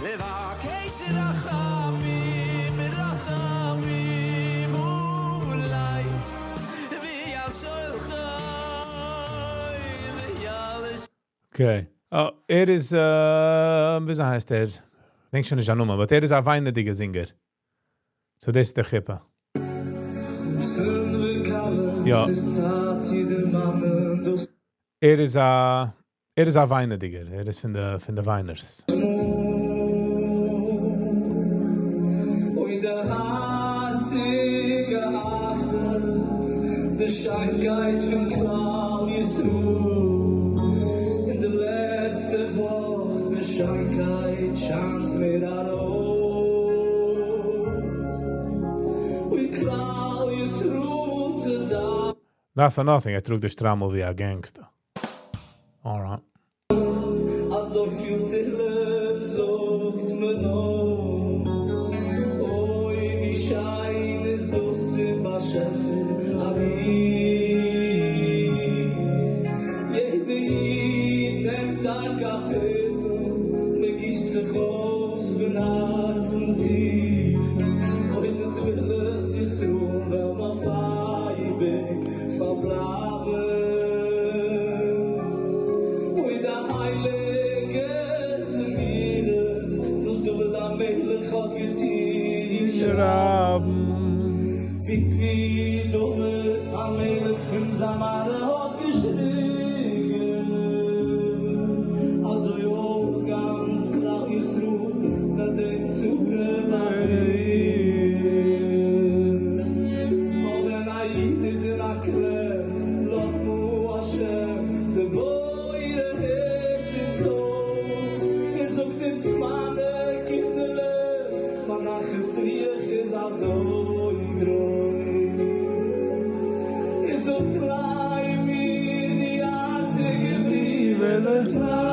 לבקש רחמים רחמים אולי ועל שולחן ועל Okay. Oh, ער איז, ווי הייסט ער? איך דענק שוין נישט די נאמען, אבער ער איז א וויינעדיגער singer. So, דאס איז דער חופה. יא. ער איז א וויינעדיגער. ער איז פון די וויינערס. אוי די הארציגע אחדות, די שיינקייט פון כלל ישראל. אין די לעצטע וואך, די שיינקייט שיינט מער ארויס. אוי כלל ישראל צוזאמען. Not for nothing, ער טראגט די שטריימל ווי א gangster. Alright. אזוי פיל תהילים זאגט מען אויס. אוי, ווי שיין איז דאס צום באשעפער א איד. יעדער איד נעמט א קאפיטל, מען גיסט זיך אויס פון הארצן טיף. אוי, די תפילות ישראל וועלן אויף אייביג פארבלייבן. אוי, די הייליגע זמירות, וואס דוד המלך האט געטון שרייבן. ווי ווי דוד המלך פון זיין מראה האט געשריגן. אזוי אויך גאנץ כלל ישראל, וועט דעם צורה באזיגן. און ווען א איד איז אין א קלעם, לאזט נאר השם, דער בורא הערט אונז אויס. ער זאגט אונז מיינע קינדערלעך, מיין נחת רוח איז אזוי גרויס. ער זאגט ליין מיר די הארציגע בריוו, ליין.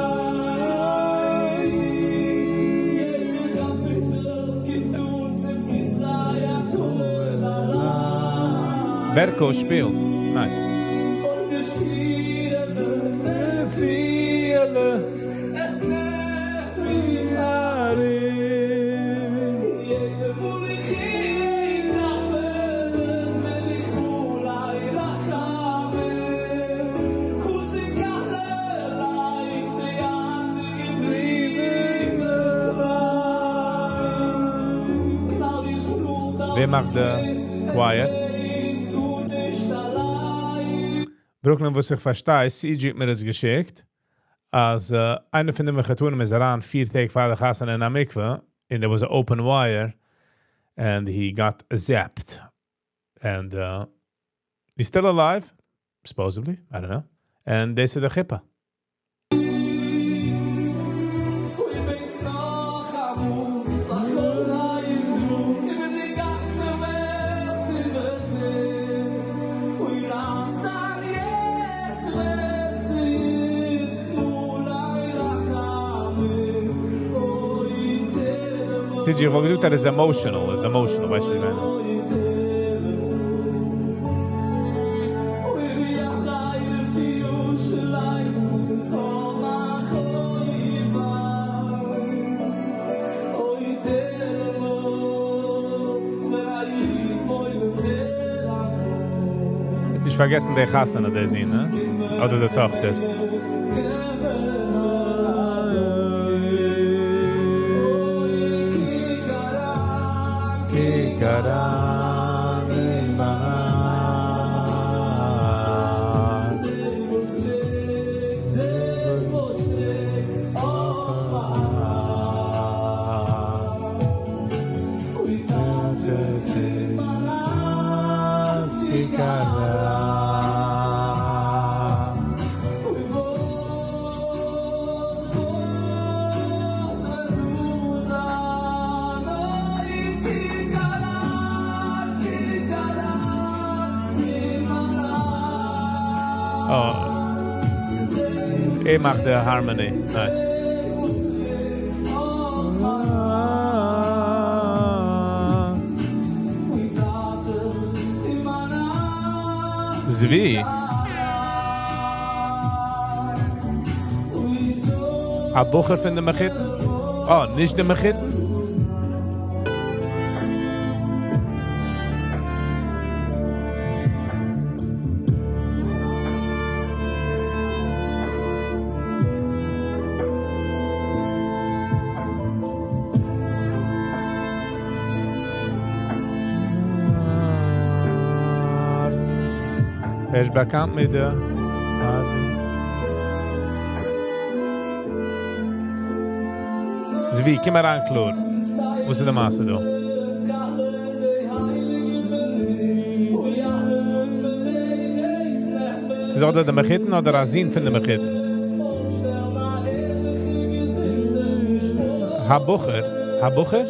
יעדער קאפיטל קומט אן צום כסא הכבוד אריין. Berko שפילט. Nice. און די שירה'לעך, עס נעמט מיך ארום. יעדער מאל איך הער בין איך מלא רחמים. חתן כלה לייענט די הארציגע בריוו. כלל ישראל ווער מאכט די choir? Brooklyn, וואס איך פארשטיי, CG האט מיר עס געשיקט, אז איינער פון די מחותנים איז אריין פיר טעג פאר די חתונה אין א מקווה, and there was an open wire, and he got zapped. And he's still alive, supposedly, I don't know. And they said the חופה. אוי, ווייסט נאך אמאל, פאר כל ישראל, איבער די גאנצע CG, איך וואלט געזאגט ער איז emotional, איז emotional, ווייסט ווי איך מיין? נישט פארגעסן די חתונה די זון, הא? אדער די טאכטער. ער מאכט די harmony. Nice. Zvi. א בחור פון די מחותן? אה, נישט די מחותן? ער איז באקאנט מיט די Zvi, קום אריין קלאר. וואס איז די מעשה דא? ס'איז אדער די מחותן אדער א זון פון די מחותן? הבחור, הבחור?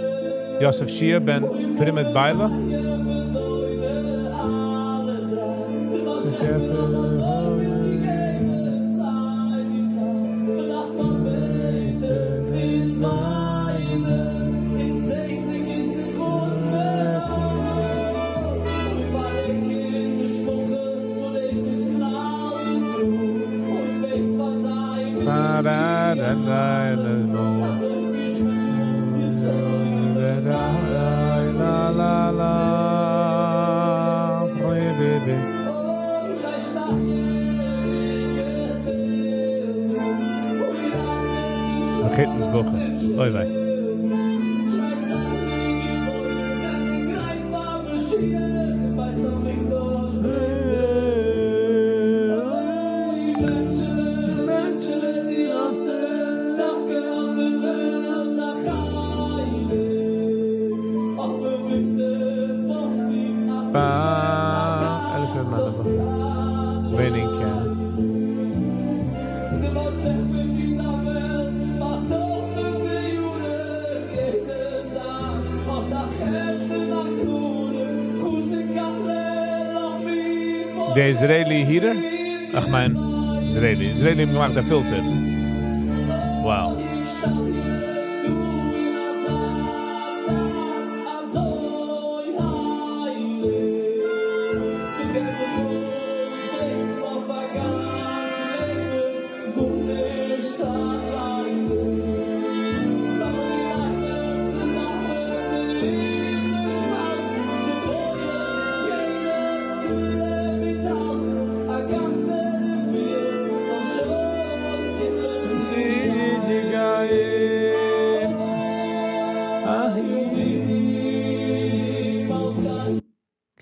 יוסף שיע בן פרימד ביילא? מחותן'ס בחור. אוי וויי. דער Israeli heater? איך מיין, Israeli. Israeli האבן געמאכט א filter. Wow.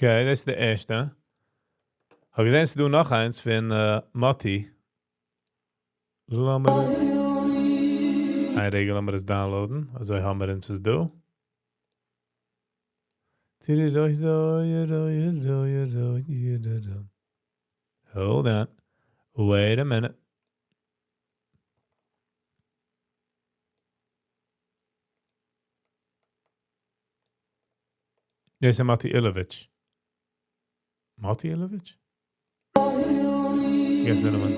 Okay, דאס איז די ערשטע. האב געזען, ס'דא נאך איינס פון Moti. לאמיר איין רגע, לאמיר עס download ן. אזוי האבן מיר אונז עס דא. Hold on. Wait a minute. דאס איז Moti Ilevich. Moti Ilevich? Guess the נאמען.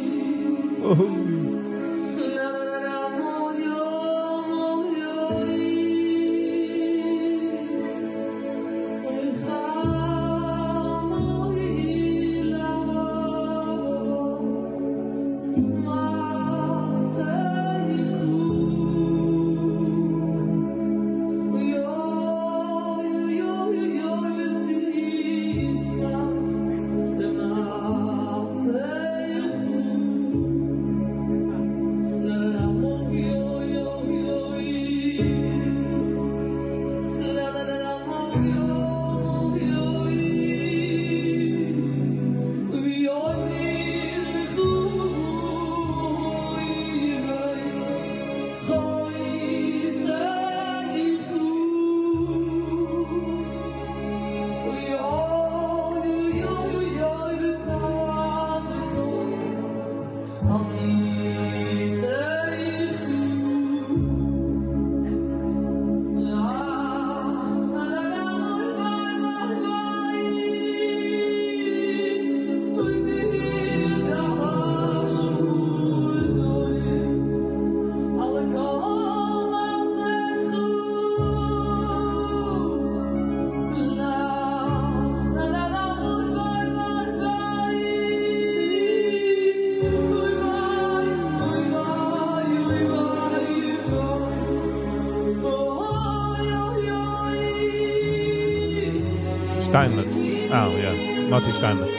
שטיינמעץ. אה, יא. מאטי שטיינמעץ.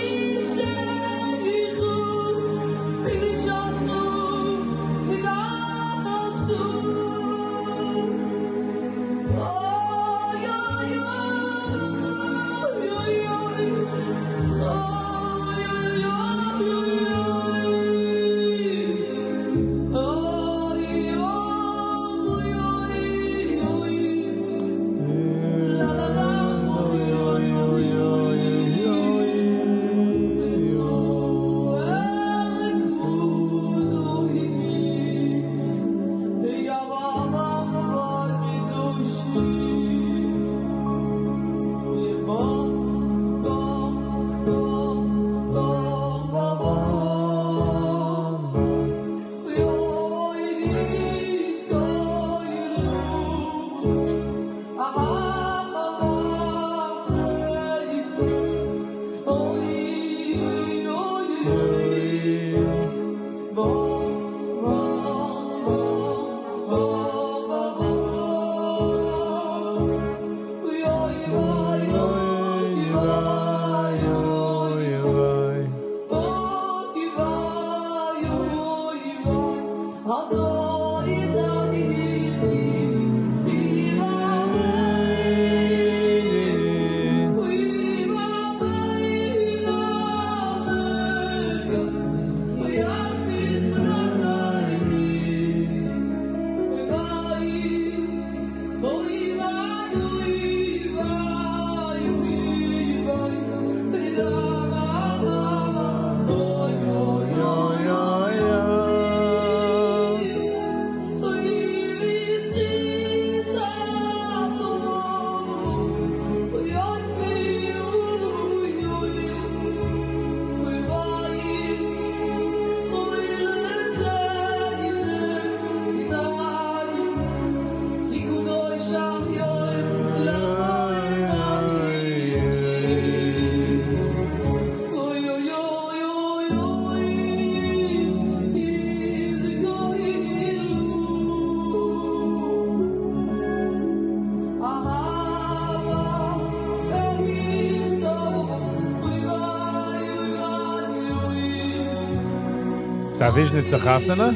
ס'איז א וויזשניצע חתונה?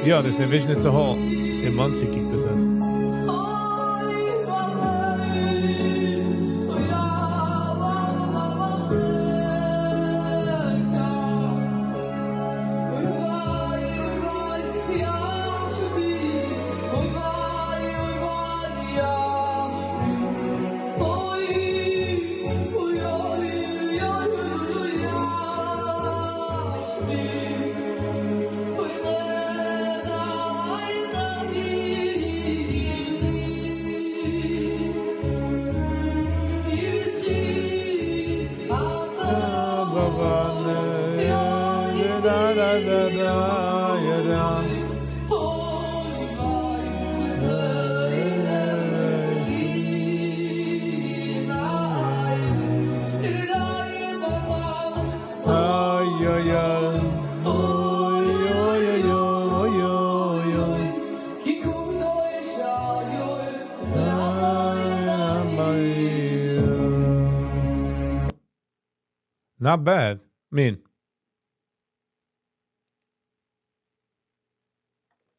יא, דאס איז אין וויזשניצע האל אין מאנסי קוקט עס אויס. Not bad. מין.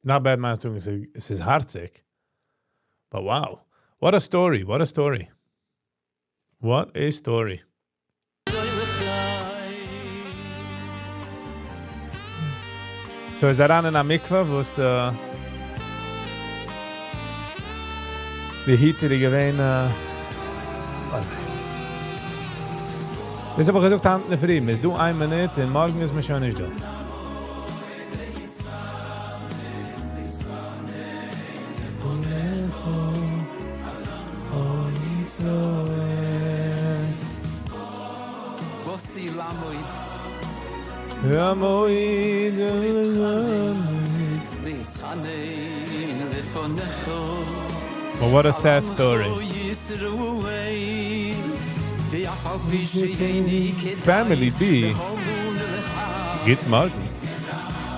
Not bad מיינסטו עס איז הארציג. But wow. What a story. What a story. What a story. So איז אריין אין א מקווה וואס די heater איז געווען דאס האב איך געזאגט היינט אינדערפרי, מ'איז דא איין מינוט און מארגן איז מען שוין נישט דא. Well what a sad story. Family B, גוט מארגן.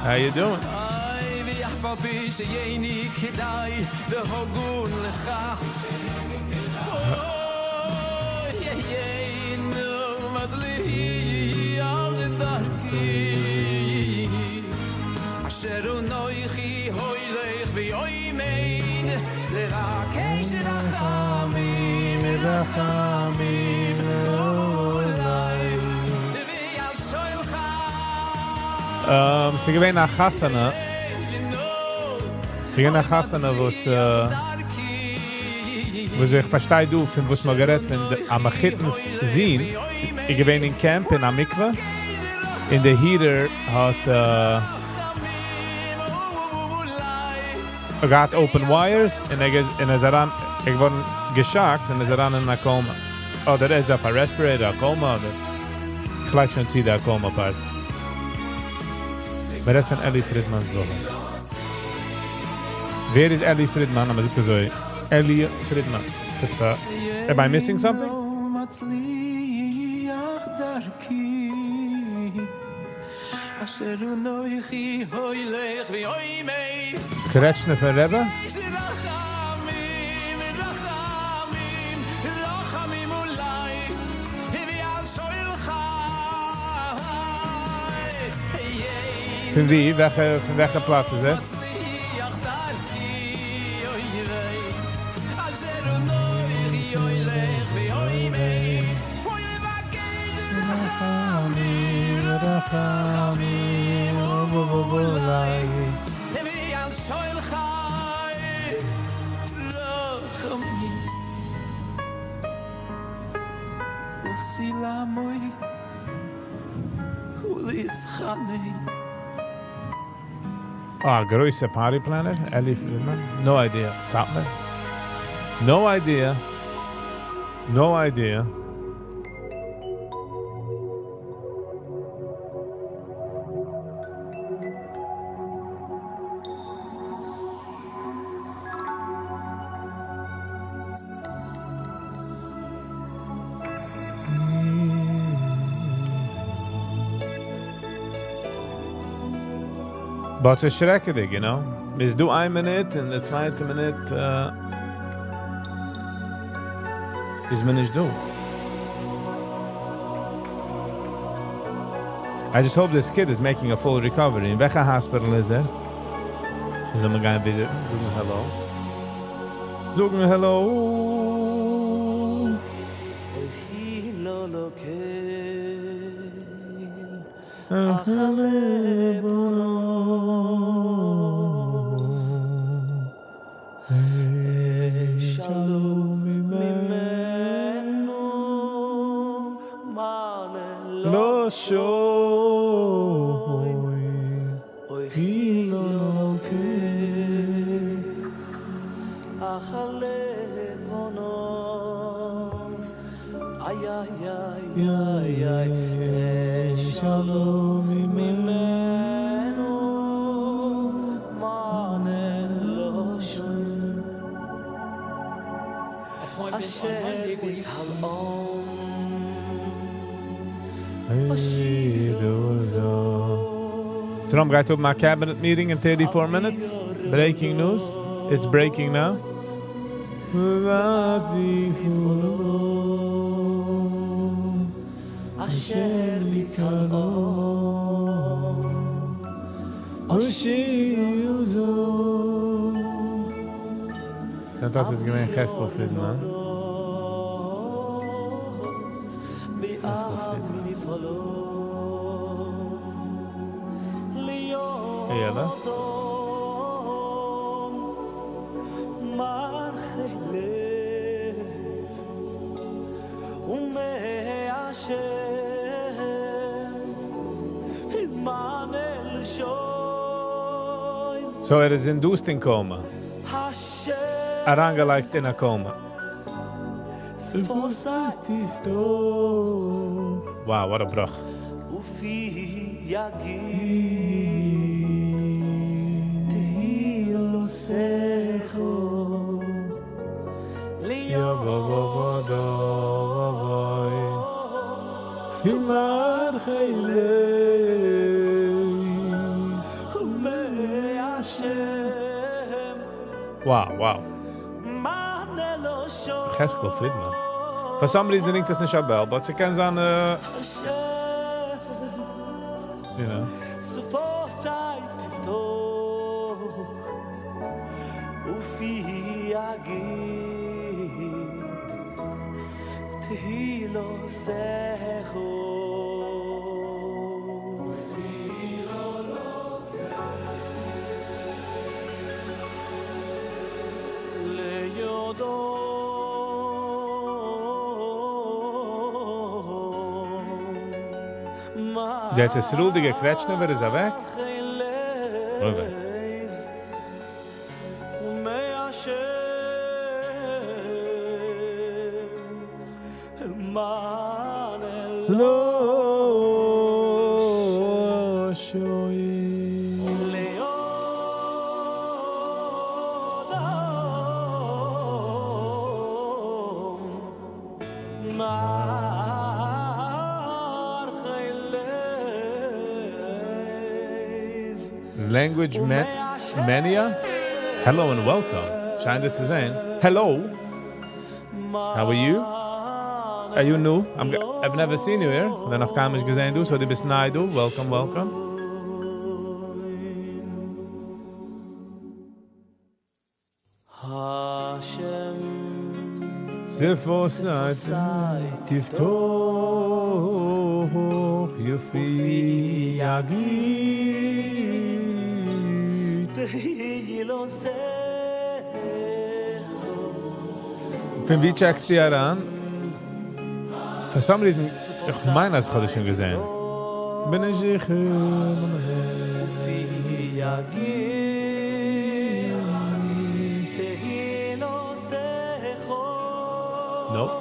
How you doing? ס'איז געווען א חתונה. ס'איז געווען א חתונה וואס וואס איך פארשטיי דא פון וואס מ'האט גערעדט פון א מחותן'ס זון איז געווען אין camp אין א מקווה און די heater האט געהאט open wires און ער און ער איז אריין ער איז געווארן געשאקט און איז אריין אין א coma אדער ער איז אויף א respirator א coma אדער איך לייג שוין צו די א coma part. מען רעדט פון אלי פרידמאן'ס בחור. ווער איז אלי פרידמאן אז מען זאגט אזוי אלי פרידמאן? ס'עפעס א am I missing something? קרעטשניפער רבי? פון ווי? וועלכע פון וועלכע פלאץ איז ער? אה, גרויסע party planner, אלי פרידמאן? No idea. סאטמאר? No idea. No idea. But ס'איז שרעקעדיג, you know? מ'איז דא איין מינוט און די צווייטע מינוט איז מען נישט דא. I just hope this kid is making a full recovery. אין וועלכע hospital איז ער? שוין זאל מען גיין visit ן, זאגן העלא. זאגן העלא. Trump גייט האבן א cabinet meeting in 34 minutes. Breaking news. It's breaking now. זיין טאטע איז געווען חזקאל פרידמאן. חזקאל פרידמאן. אילת? So ער איז induced אין coma. אריינגעלייגט אין א coma. Wow, what a בראך. Wow, wow. יחזקאל פרידמאן. For some reason ringט עס נישט א bell, but ס'קען זיין, you know. דער ארץ ישראל'דיגער קרעטשניפער איז אוועק? אוי וויי. Language Mania? Hello and welcome. שיין דיר צו זען. Hello. How are you? Are you new? I'm, I've never seen you here. כ'האב נאך קיינמאל נישט געזען דא, so דו ביסט ניי דא. Welcome, welcome. שפתי תפתח ופי יגיד פון ווי checkסטו אריין? For some reason, איך מיין אז איך האב דיר שוין געזען. בין נישט זיכער. לאמיר זען. Nope.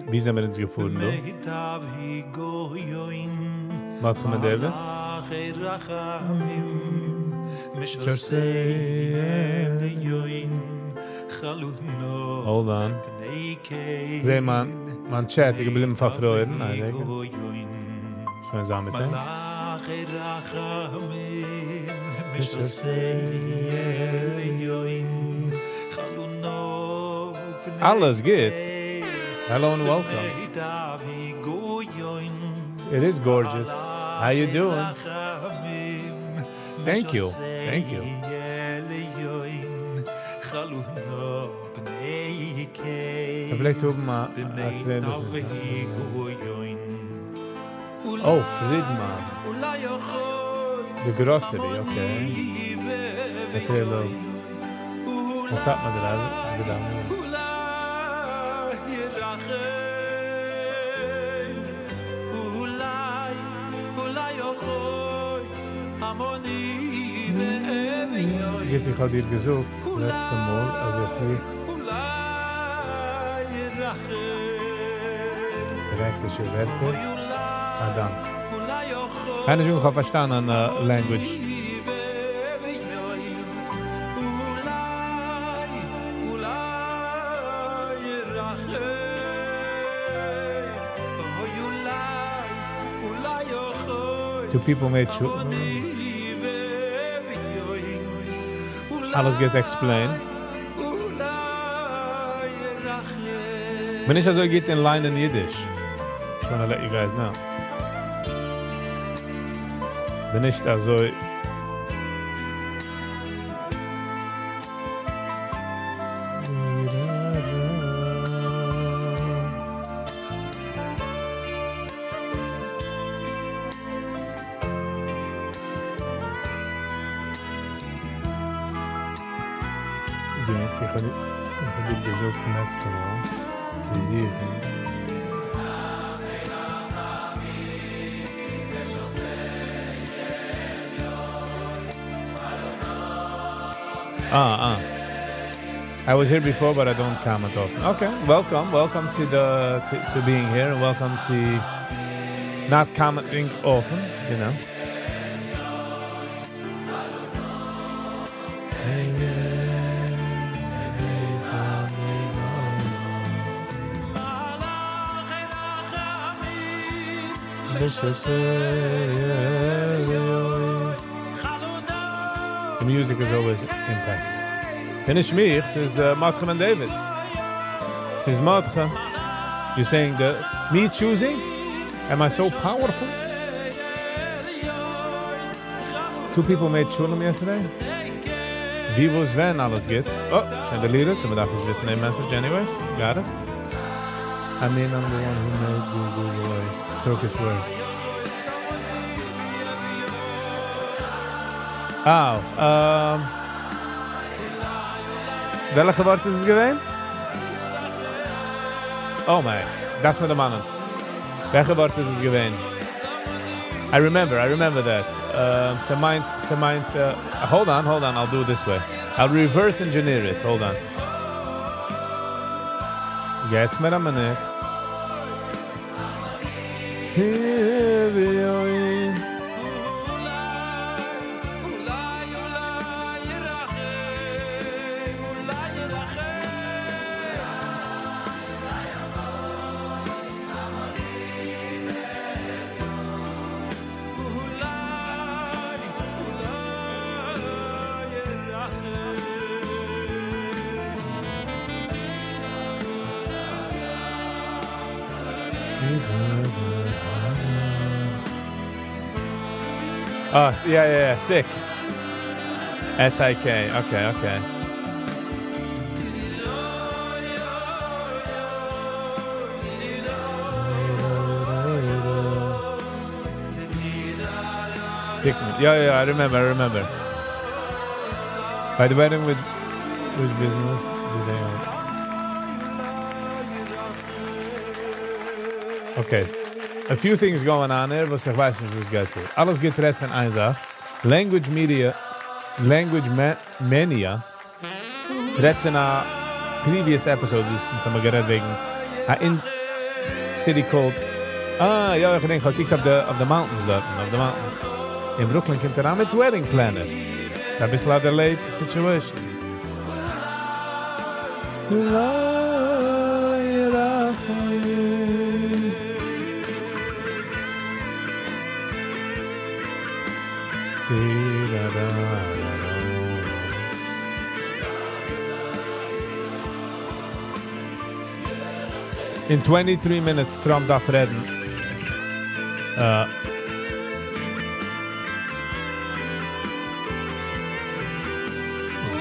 ווי זענען מיר אונז געפארן דא? מרדכי בן דוד? Hold on. זעה מיין מיין chat איז געבליבן פארפרוירן. א רגע. שוין זיין מיט אים. אלעס גוט. Hello and welcome. It is gorgeous. How you doing? Thank you. Thank you. ער פלעגט האבן א א טרעילער. Oh, Friedman. The grocery, okay. א טרעילער. וואס האט מען דא? געדאנק. גוט, איך האב דיר געזאגט לעצטע מאל, אז איך זע טערקישע ווערטער. א דאנק. קיינער שוין האט פארשטאנען language. Two people made sure. אלעס גייט explain. בין נישט אזוי גוט אין ליינען אידיש. Just wanna let you guys know. בין נישט אזוי גוט, איך האב דיר געזאגט לעצטע מאל צו זוכן. Ah, ah. I was here before, but I don't comment often. Okay, welcome, welcome to the to, to being here, and welcome to not commenting often. You know. The music is always impact. Finish me, ס'איז Mordechai Ben David. ס'איז Mordechai. You're saying the me choosing? Am I so powerful? Two people made sholem yesterday. ווי וואס ווען אלעס גוט. Oh, שוין deleted, so מ'דארף נישט וויסן דעם message anyways. Got it. I mean, I'm the one who made you Google a Turkish word. Oh, וועלכע ווארט איז עס געווען? Oh my, דאס מיט דערמאנען. וועלכע ווארט איז עס געווען? I remember, I remember that. ס'מיינט, ס'מיינט, hold on, hold on, I'll do it this way. I'll reverse engineer it, hold on. געבטס מיר א מינוט. Here we are. Oh, yeah, sick. S-I-K, okay. Sick. Yeah, I remember, I remember. By the wedding with which business do they own? Okay, a few things going on here, וואס איך ווייס נישט, וואס גייט פאר. אלעס גייט רעדט פון איין זאך. Language Media, Language Mania, רעדט אין א previous episode, דאס אונז האבן גערעדט וועגן א in city called, ah, יא, איך געדענק, איך האב געקוקט אויף the mountains דארט, אויף the mountains. אין Brooklyn קומט ער אן מיט wedding planner. ס'איז א ביסל א delayed situation. In 23 minutes Trump דארף רעדן.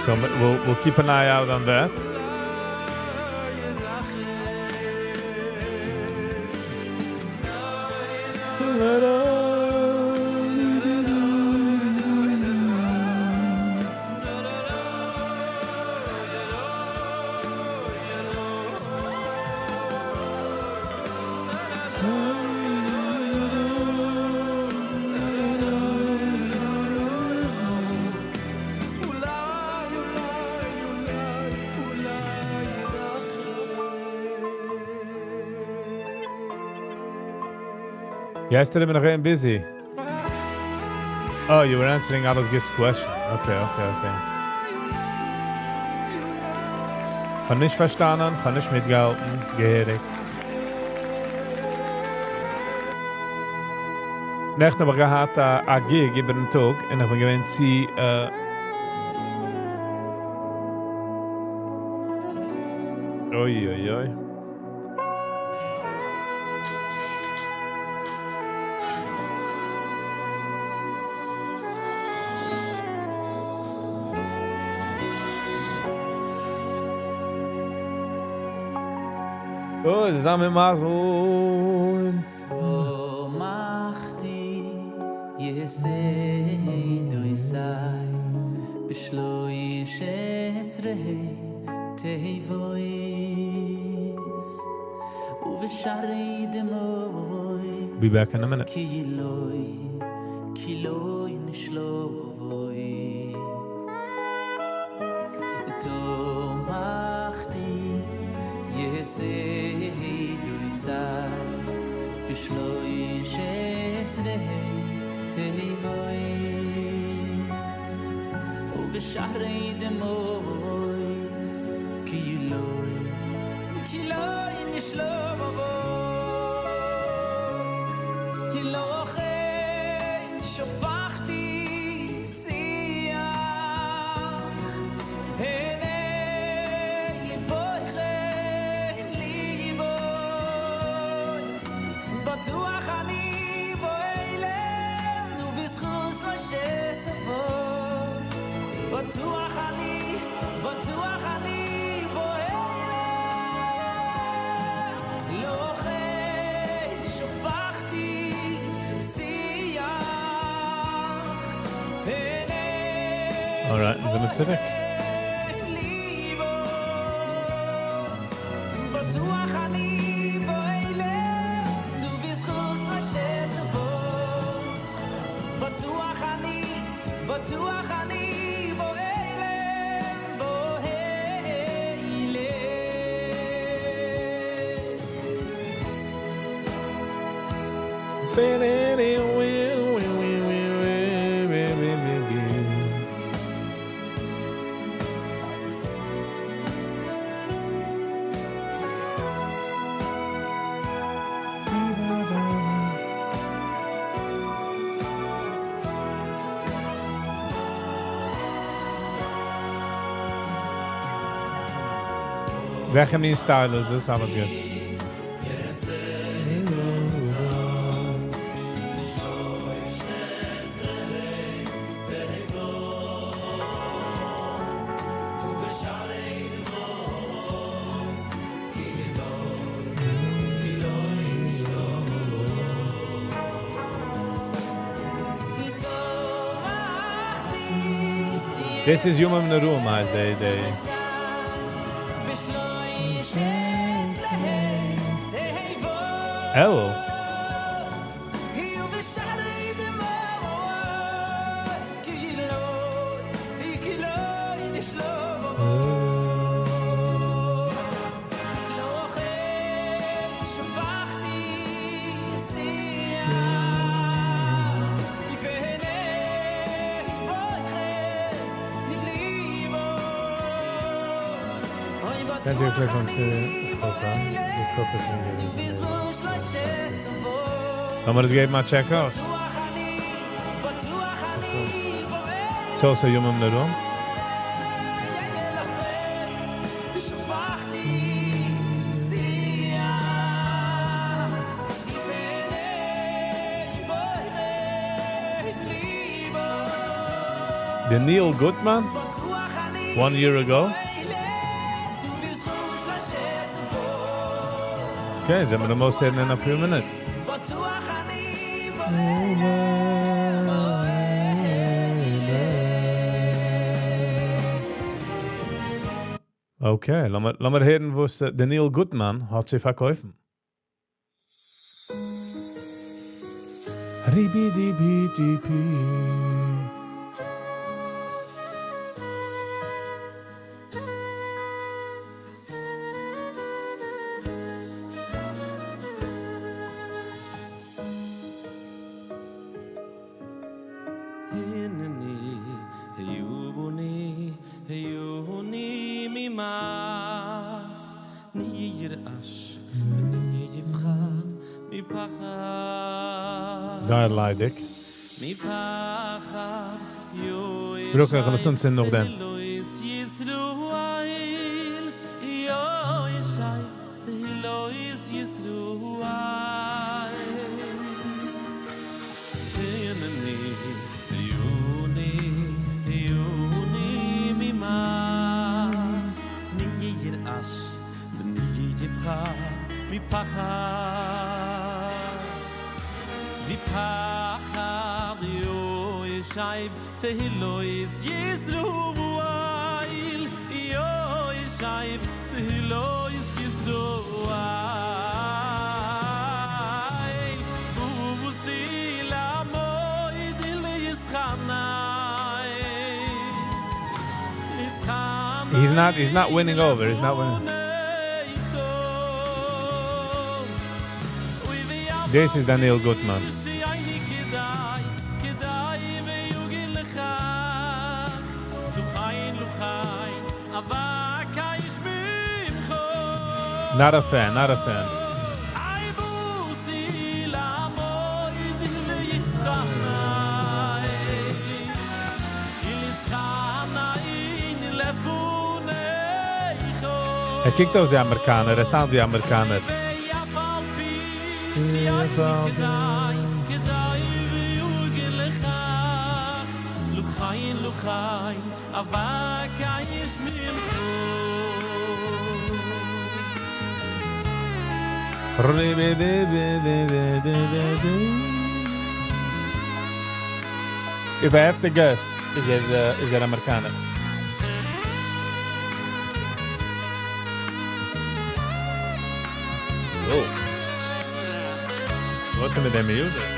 So we'll keep an eye out on that. Yesterday בין איך געווען busy. Oh, you were answering Alice Gift's question. Okay, okay, okay. כ'האב נישט פארשטאנען, כ'האב נישט מיטגעהאלטן, געהעריג. נעכטן האב איך געהאט א gig איבערן טאג און איך בין געווען צו אוי אוי אוי. אוי, זיי זענען מיט מזל. תמכתי יסודותי בשלוש עשרה תיבות ובשערי דמעות Be back in a minute. כי לא כי לא נשלובות תמכתי יסודותי בשלוש עשרה תיבות ובשערי דמעות כי לא כי לא נשלובות כי לא כן שפכתי שיח הנה בויכן ליבוס בטוח אני בואילם ובזכות משה סופות בטוח אני בטוח אני בואילם לא כן שפכתי שיח הנה Alright, זענען מיר צוריק. בטוח אני בואילם ובזכות משה סופות בטוח אני בטוח אני בואילם בואילם וועלכע מין style איז דאס? אלעס גוט. This is ימים נוראים הייסט די די. Hello. Can't you click on the scope is לאמיר עס געבן א check אויס. It's also ימים נוראים. Daniel Gutman, one year ago. Okay, זענען מיר almost in a few minutes. Okay, לאמיר, לאמיר הערן, וואס Daniel Gutman האט צו פארקויפן. Ribi di bi di pi. זייער ליידיג. ברוקלין, איך וועל עס אנצינדן נאכדעם. He's not he's not winning over, he's not winning. דאס איז Daniel Gutman. Not a fan, not a fan. ער קוקט אויס ווי אמעריקאנער, ער sound ווי אמעריקאנער. If I have to guess, איז ער איז ער אמעריקאנער. Oh. וואס איז מיט די music?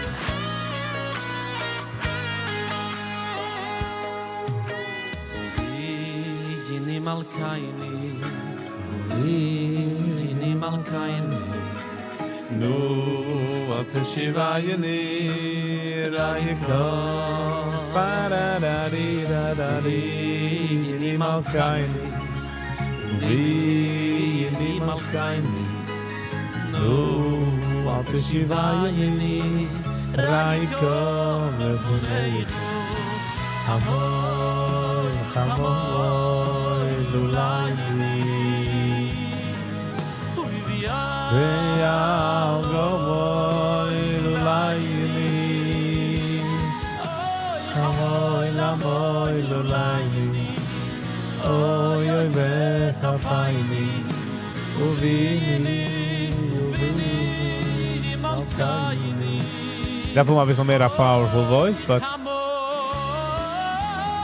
דארף מען א ביסל מער א powerful voice, but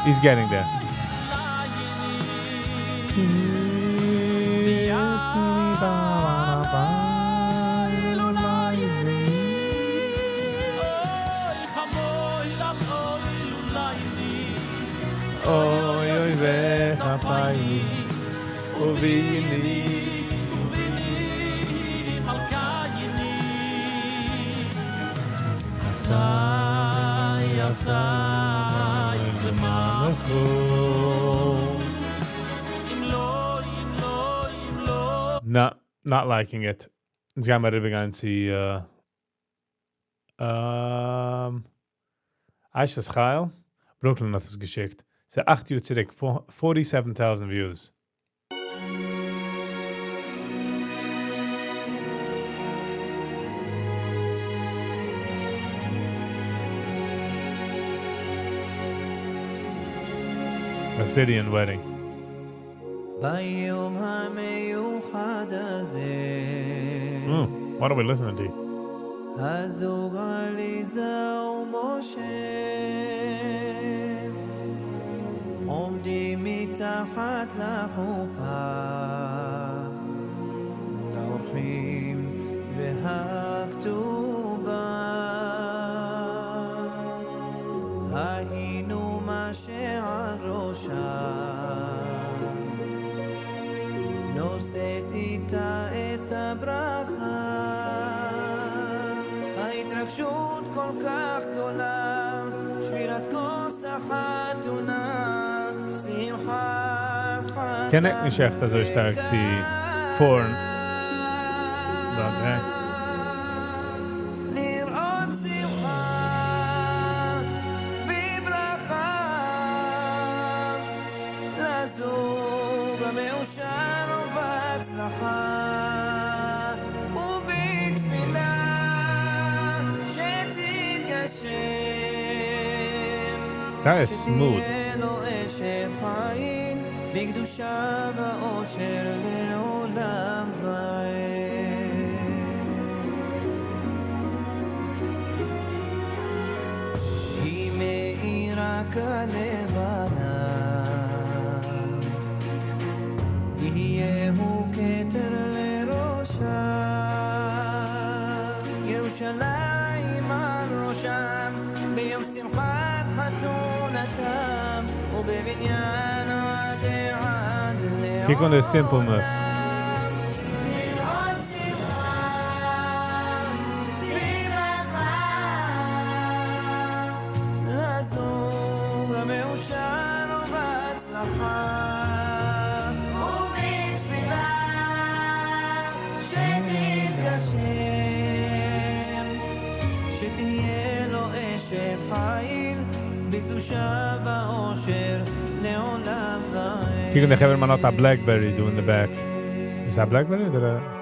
he's getting there. אוי אוי וחפייני וביני עשי עשי למענך Not not liking it. אונז גיימיר אריבערגיין צו אשת חיל, Brooklyn האט עס געשיקט. ס'איז אכט יאר צוריק, 47,000 views. A Syrian wedding. ביום המיוחד הזה What are we listening to? הזוג עליזה ומשה עומדים מתחת לחופה מול האורחים והכתובה היינו מה שעל ראשה נושאת איתה את הברכה ההתרגשות כל כך גדולה שבירת כוס החתונה שמחת Connect נישט עכט אזוי שטארק צו פארן. But hey. לראות שמחה זייער smooth. קוק אן די simpleness. קוק אן די חברה מאן האט א BlackBerry דא אין די back. איז א BlackBerry אדער א.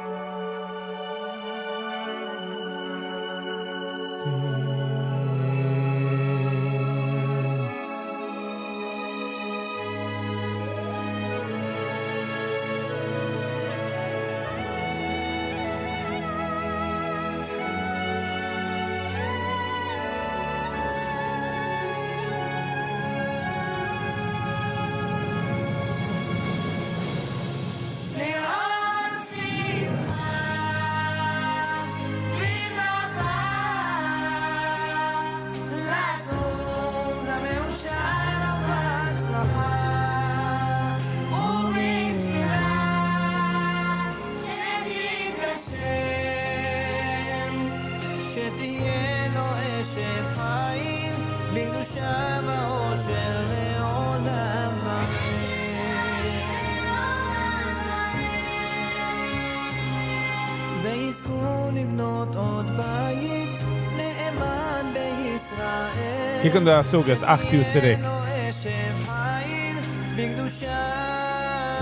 קוק אן די השגות אכט יאר צוריק.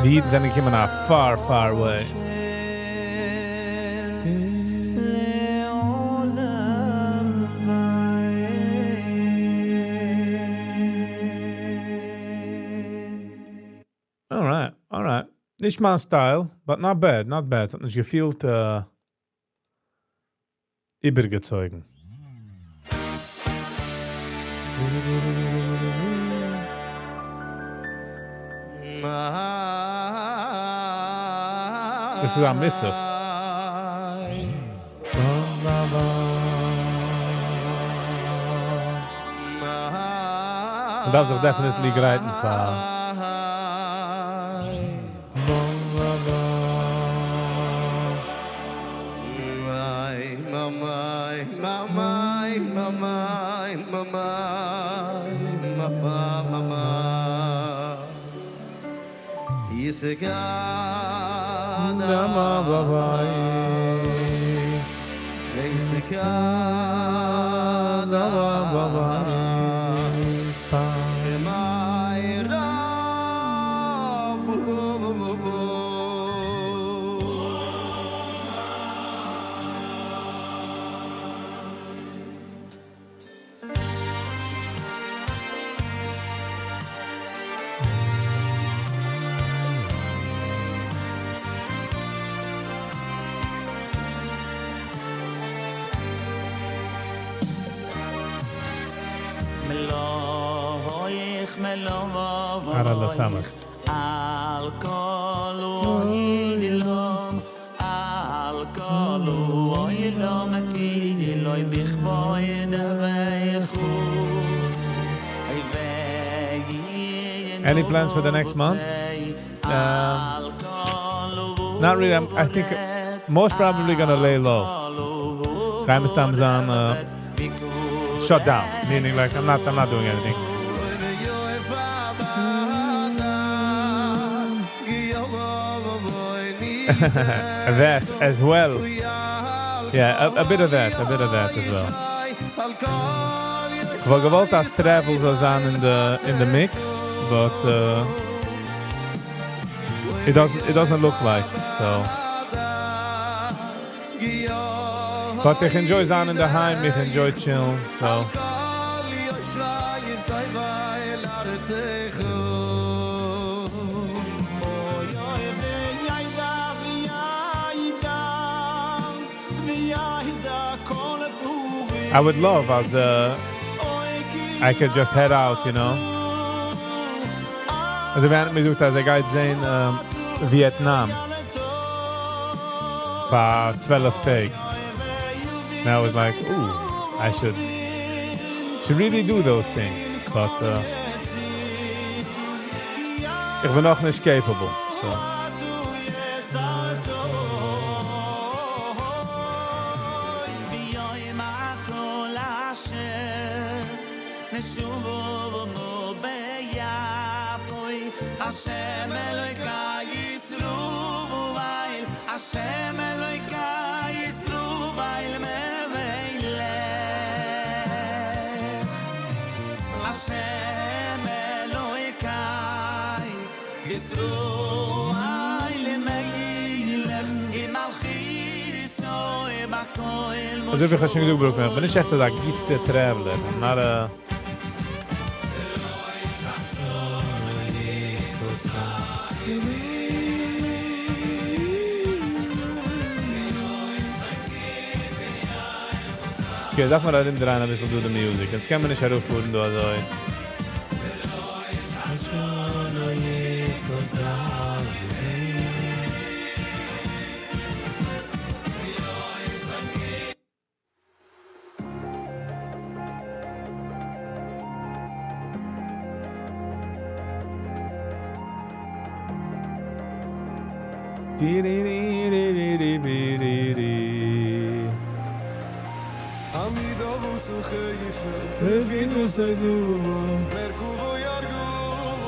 די אידן זענען געקומען א far far way. Alright, alright. נישט מיין style, but not bad, not bad. ס'האט נישט געפילט איבערגעצויגן. דאס איז א מוסף. מ'דארף זיך definitely גרייטן פאר. אראלע סאמעט. Any plans for the next month? Not really, I think most probably gonna lay low. גיי מסתם זיין shut down, meaning like I'm not, I'm not doing anything. That as well. Yeah, a bit of that, a bit of that as well. כ'וואלט געוואלט אז travel זאל זיין אין די mix, but it doesn't look like so. But איך enjoy זיין אין דער היים, איך enjoy chillen, so. I would love אז I could just head out, you know. אזוי ווי איינער האט מיר געזאגט אז ער גייט זעהן וויעטנאם פאר 12 טעג. And I was like, ooh, I should should really do those things. But איך בין נאכנישט capable. So. אזוי ווי איך האב שוין געזאגט ברוך איך בין נישט עכט אזא גוטע traveler, I'm not a. Okay, דארף מען ארומדרייען אביסל דא די music, יעצט קען מען נישט ארויפפארן דא אזוי.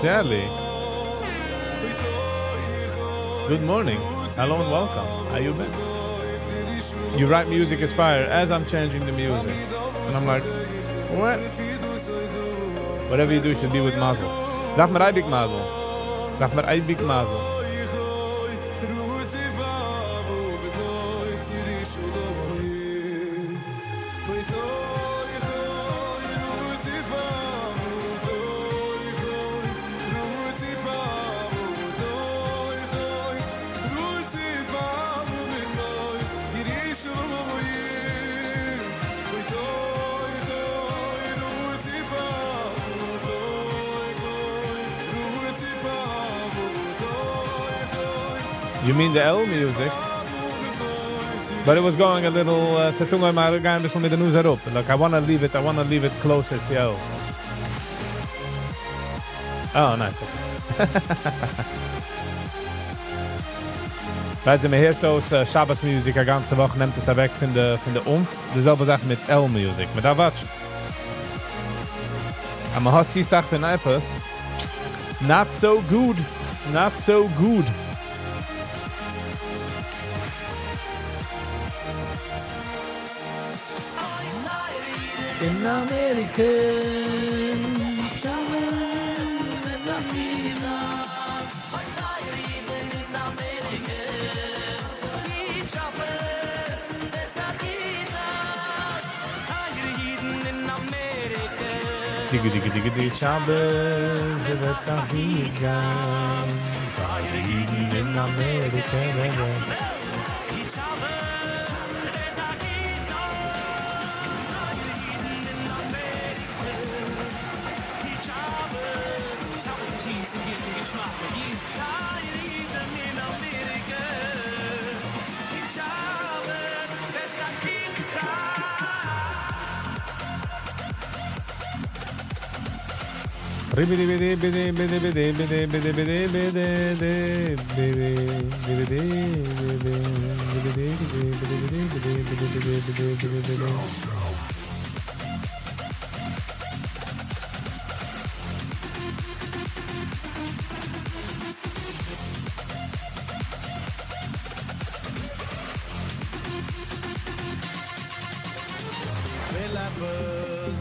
Sally. Good morning. Hello and welcome. How you been? You write music is fire as I'm changing the music. And I'm like, what? Whatever you do should be with מזל. דארף מען אייביג מזל. דארף מען אייביג מזל. You mean the L music? But it was going a little, ס'טוט מיר גיין אביסל מיט די נאז אראפ. Like I want to leave it, I want to leave it closer to L. Oh, nice. Okay. ווייסט דו, מען הערט אויס שבת music א גאנצע וואך, נעמט עס אוועק פון די, פון די oomph. די זעלבע זאך מיט L music. מען דארף watch ן. אז מען האט צו סאך פון עפעס. Not so good. Not so good. אין אמעריקע. דיגע דיגע דיגע די שבת וועט אהינגיין טייערע אידן אין אמעריקע.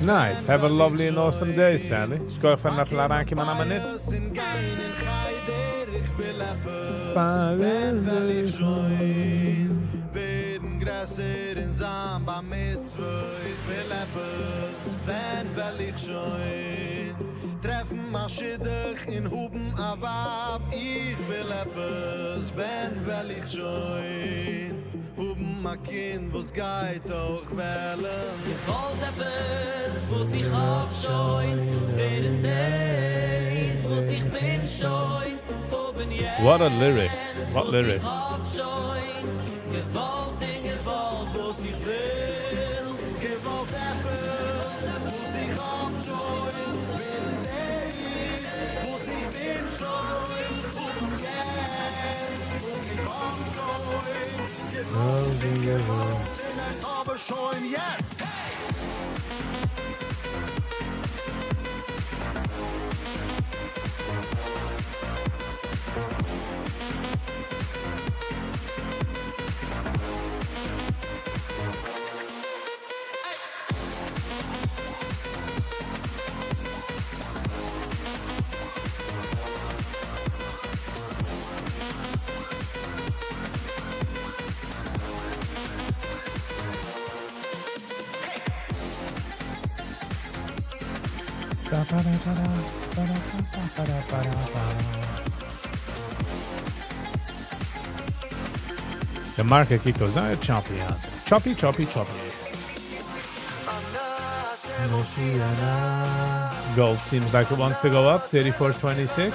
Nice. Have a lovely and awesome day, Sally. שכוח פארן נאכאמאל אריינקומען א מינוט. ווען וועל איך שוין טרעפן א שידוך און האבן א ווייב? איך וויל עפעס, ווען וועל איך שוין האבן א קינד וואס גייט אויך וועלן? געוואלט עפעס וואס איך האב שוין, ווערן דאס וואס איך בין שוין, האבן יעצט What are lyrics? What וואס איך lyrics? האב שוין, געוואלט און געוואלט וואס איך וויל. געוואלט עפעס וואס איך האב שוין, ווערן דאס וואס איך בין שוין, האבן יעצט וואס איך האב שוין, געוואלט און געוואלט און איך האב שוין יעצט. The market קוקט אויס זייער choppy היינט. Choppy, choppy, choppy. Gold seems like it wants to go up, 34.26.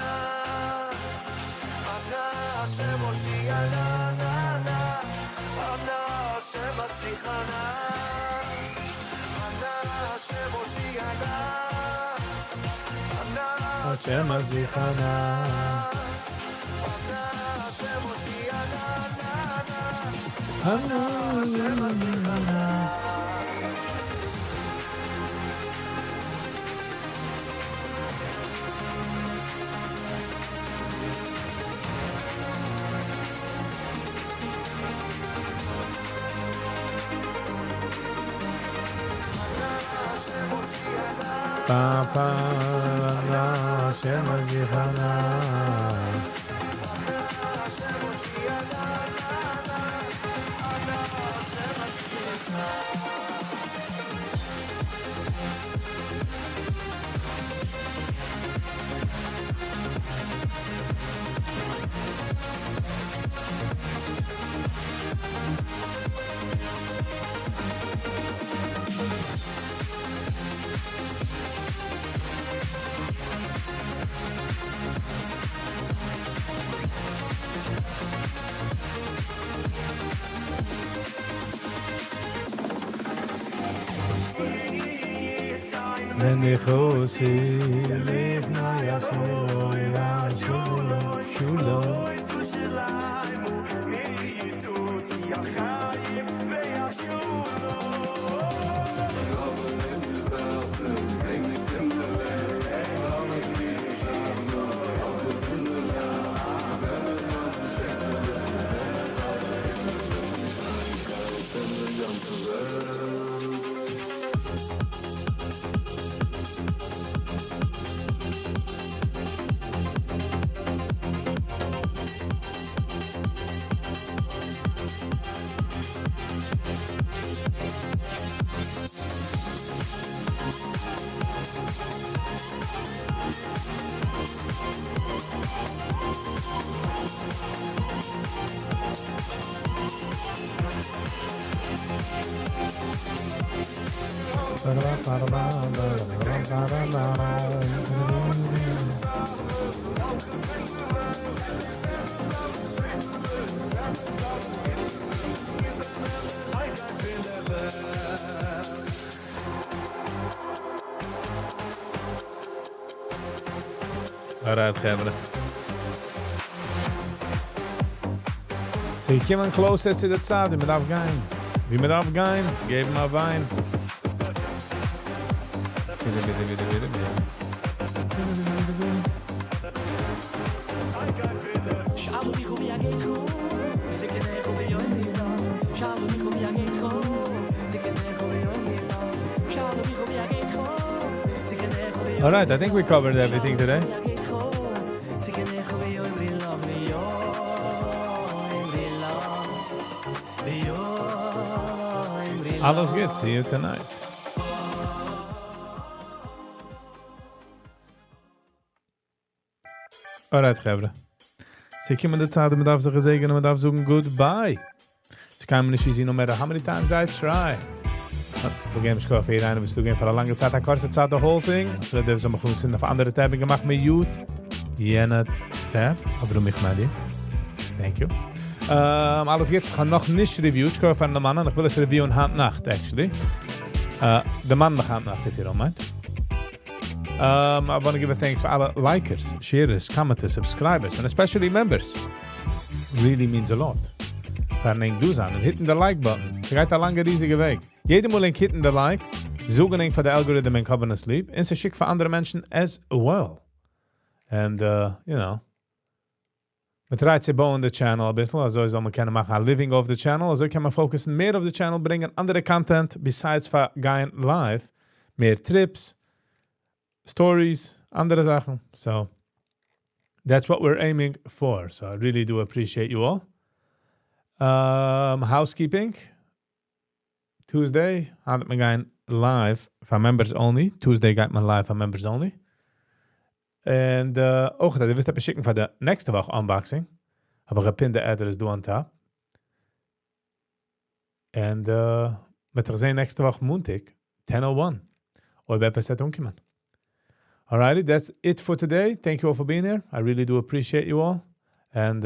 השם מצליחנה. השם מצליחנה. Pa pa na השם מצליחנה. ונכוסי לפני השולו, שולו. Alright, חברה. זיי קומען closer צו די צייט, ווי מ'דארף גיין. ווי מ'דארף גיין, געבן א וויין. ווידער, ווידער, ווידער, ווידער, ווידער. שאלו מיכו ויגדכו, זקנך וביום מילך. שאלו מיכו ויגדכו, זקנך וביום מילך. שאלו מיכו ויגדכו, זקנך וביום Alright, I think we covered everything today. זקנך וביום מילך, ויום מילך, ויום מילך. אלעס גוט. See you tonight. Alright, חברה. ס'געקומען די צייט, מען דארף זיך געזעגענען, מען דארף זאגן goodbye. ס'קיינמאל נישט easy, no matter how many times I try. מיר גייען נישט קויפן איינער, וואס דו גיין פאר א לאנגע צייט, א קורצע צייט, the whole thing. So, דער זאל מען זענען אויף אנדערע tab געמאכט mute. יענע tab, אבער דו מיך מיט Thank you. אלעס יעצט, איך האב נאך נישט reviewed. איך קויף פאר דעם מאן, איך וויל עס reviewen היינט נאכט, actually. דער מאן נאך היינט נאכט, if you don't mind. I want to give a thanks for אלע likers, sharers, commenters, subscribers, and especially members. Really means a lot. פארן ענק דא זיין און hitting the like button. ס'גייט א לאנגע ריזיגע וועג. יעדע מאל ענק hitting the like, זאגן ענק פאר די algorithm ענק האבן עס ליב, און ס'שיקט פאר אנדערע מענטשן as well. And, מען tryt צו בויען די channel א ביסל, אזוי זאל מען קענען מאכן א living off the channel, אזוי קען מען focusן מער אויף די channel, ברענגען אנדערע content besides פאר גיין live, מער trips, stories, אנדערע זאכן. So, that's what we're aiming for. So I really do appreciate you all. Housekeeping. Tuesday, האט מען גיין live for members only. Tuesday גייט מען live for members only. And אויך, דו ווילסט עפעס שיקן פאר די נעקסטע וואך unboxing. האב איך געpint די address דא on top. And מ'וועט זיך זען נעקסטע וואך מאנטאג, 10:01. אויב עפעס וועט אנקומען. Alrighty, that's it for today. Thank you all for being here. I really do appreciate you all. And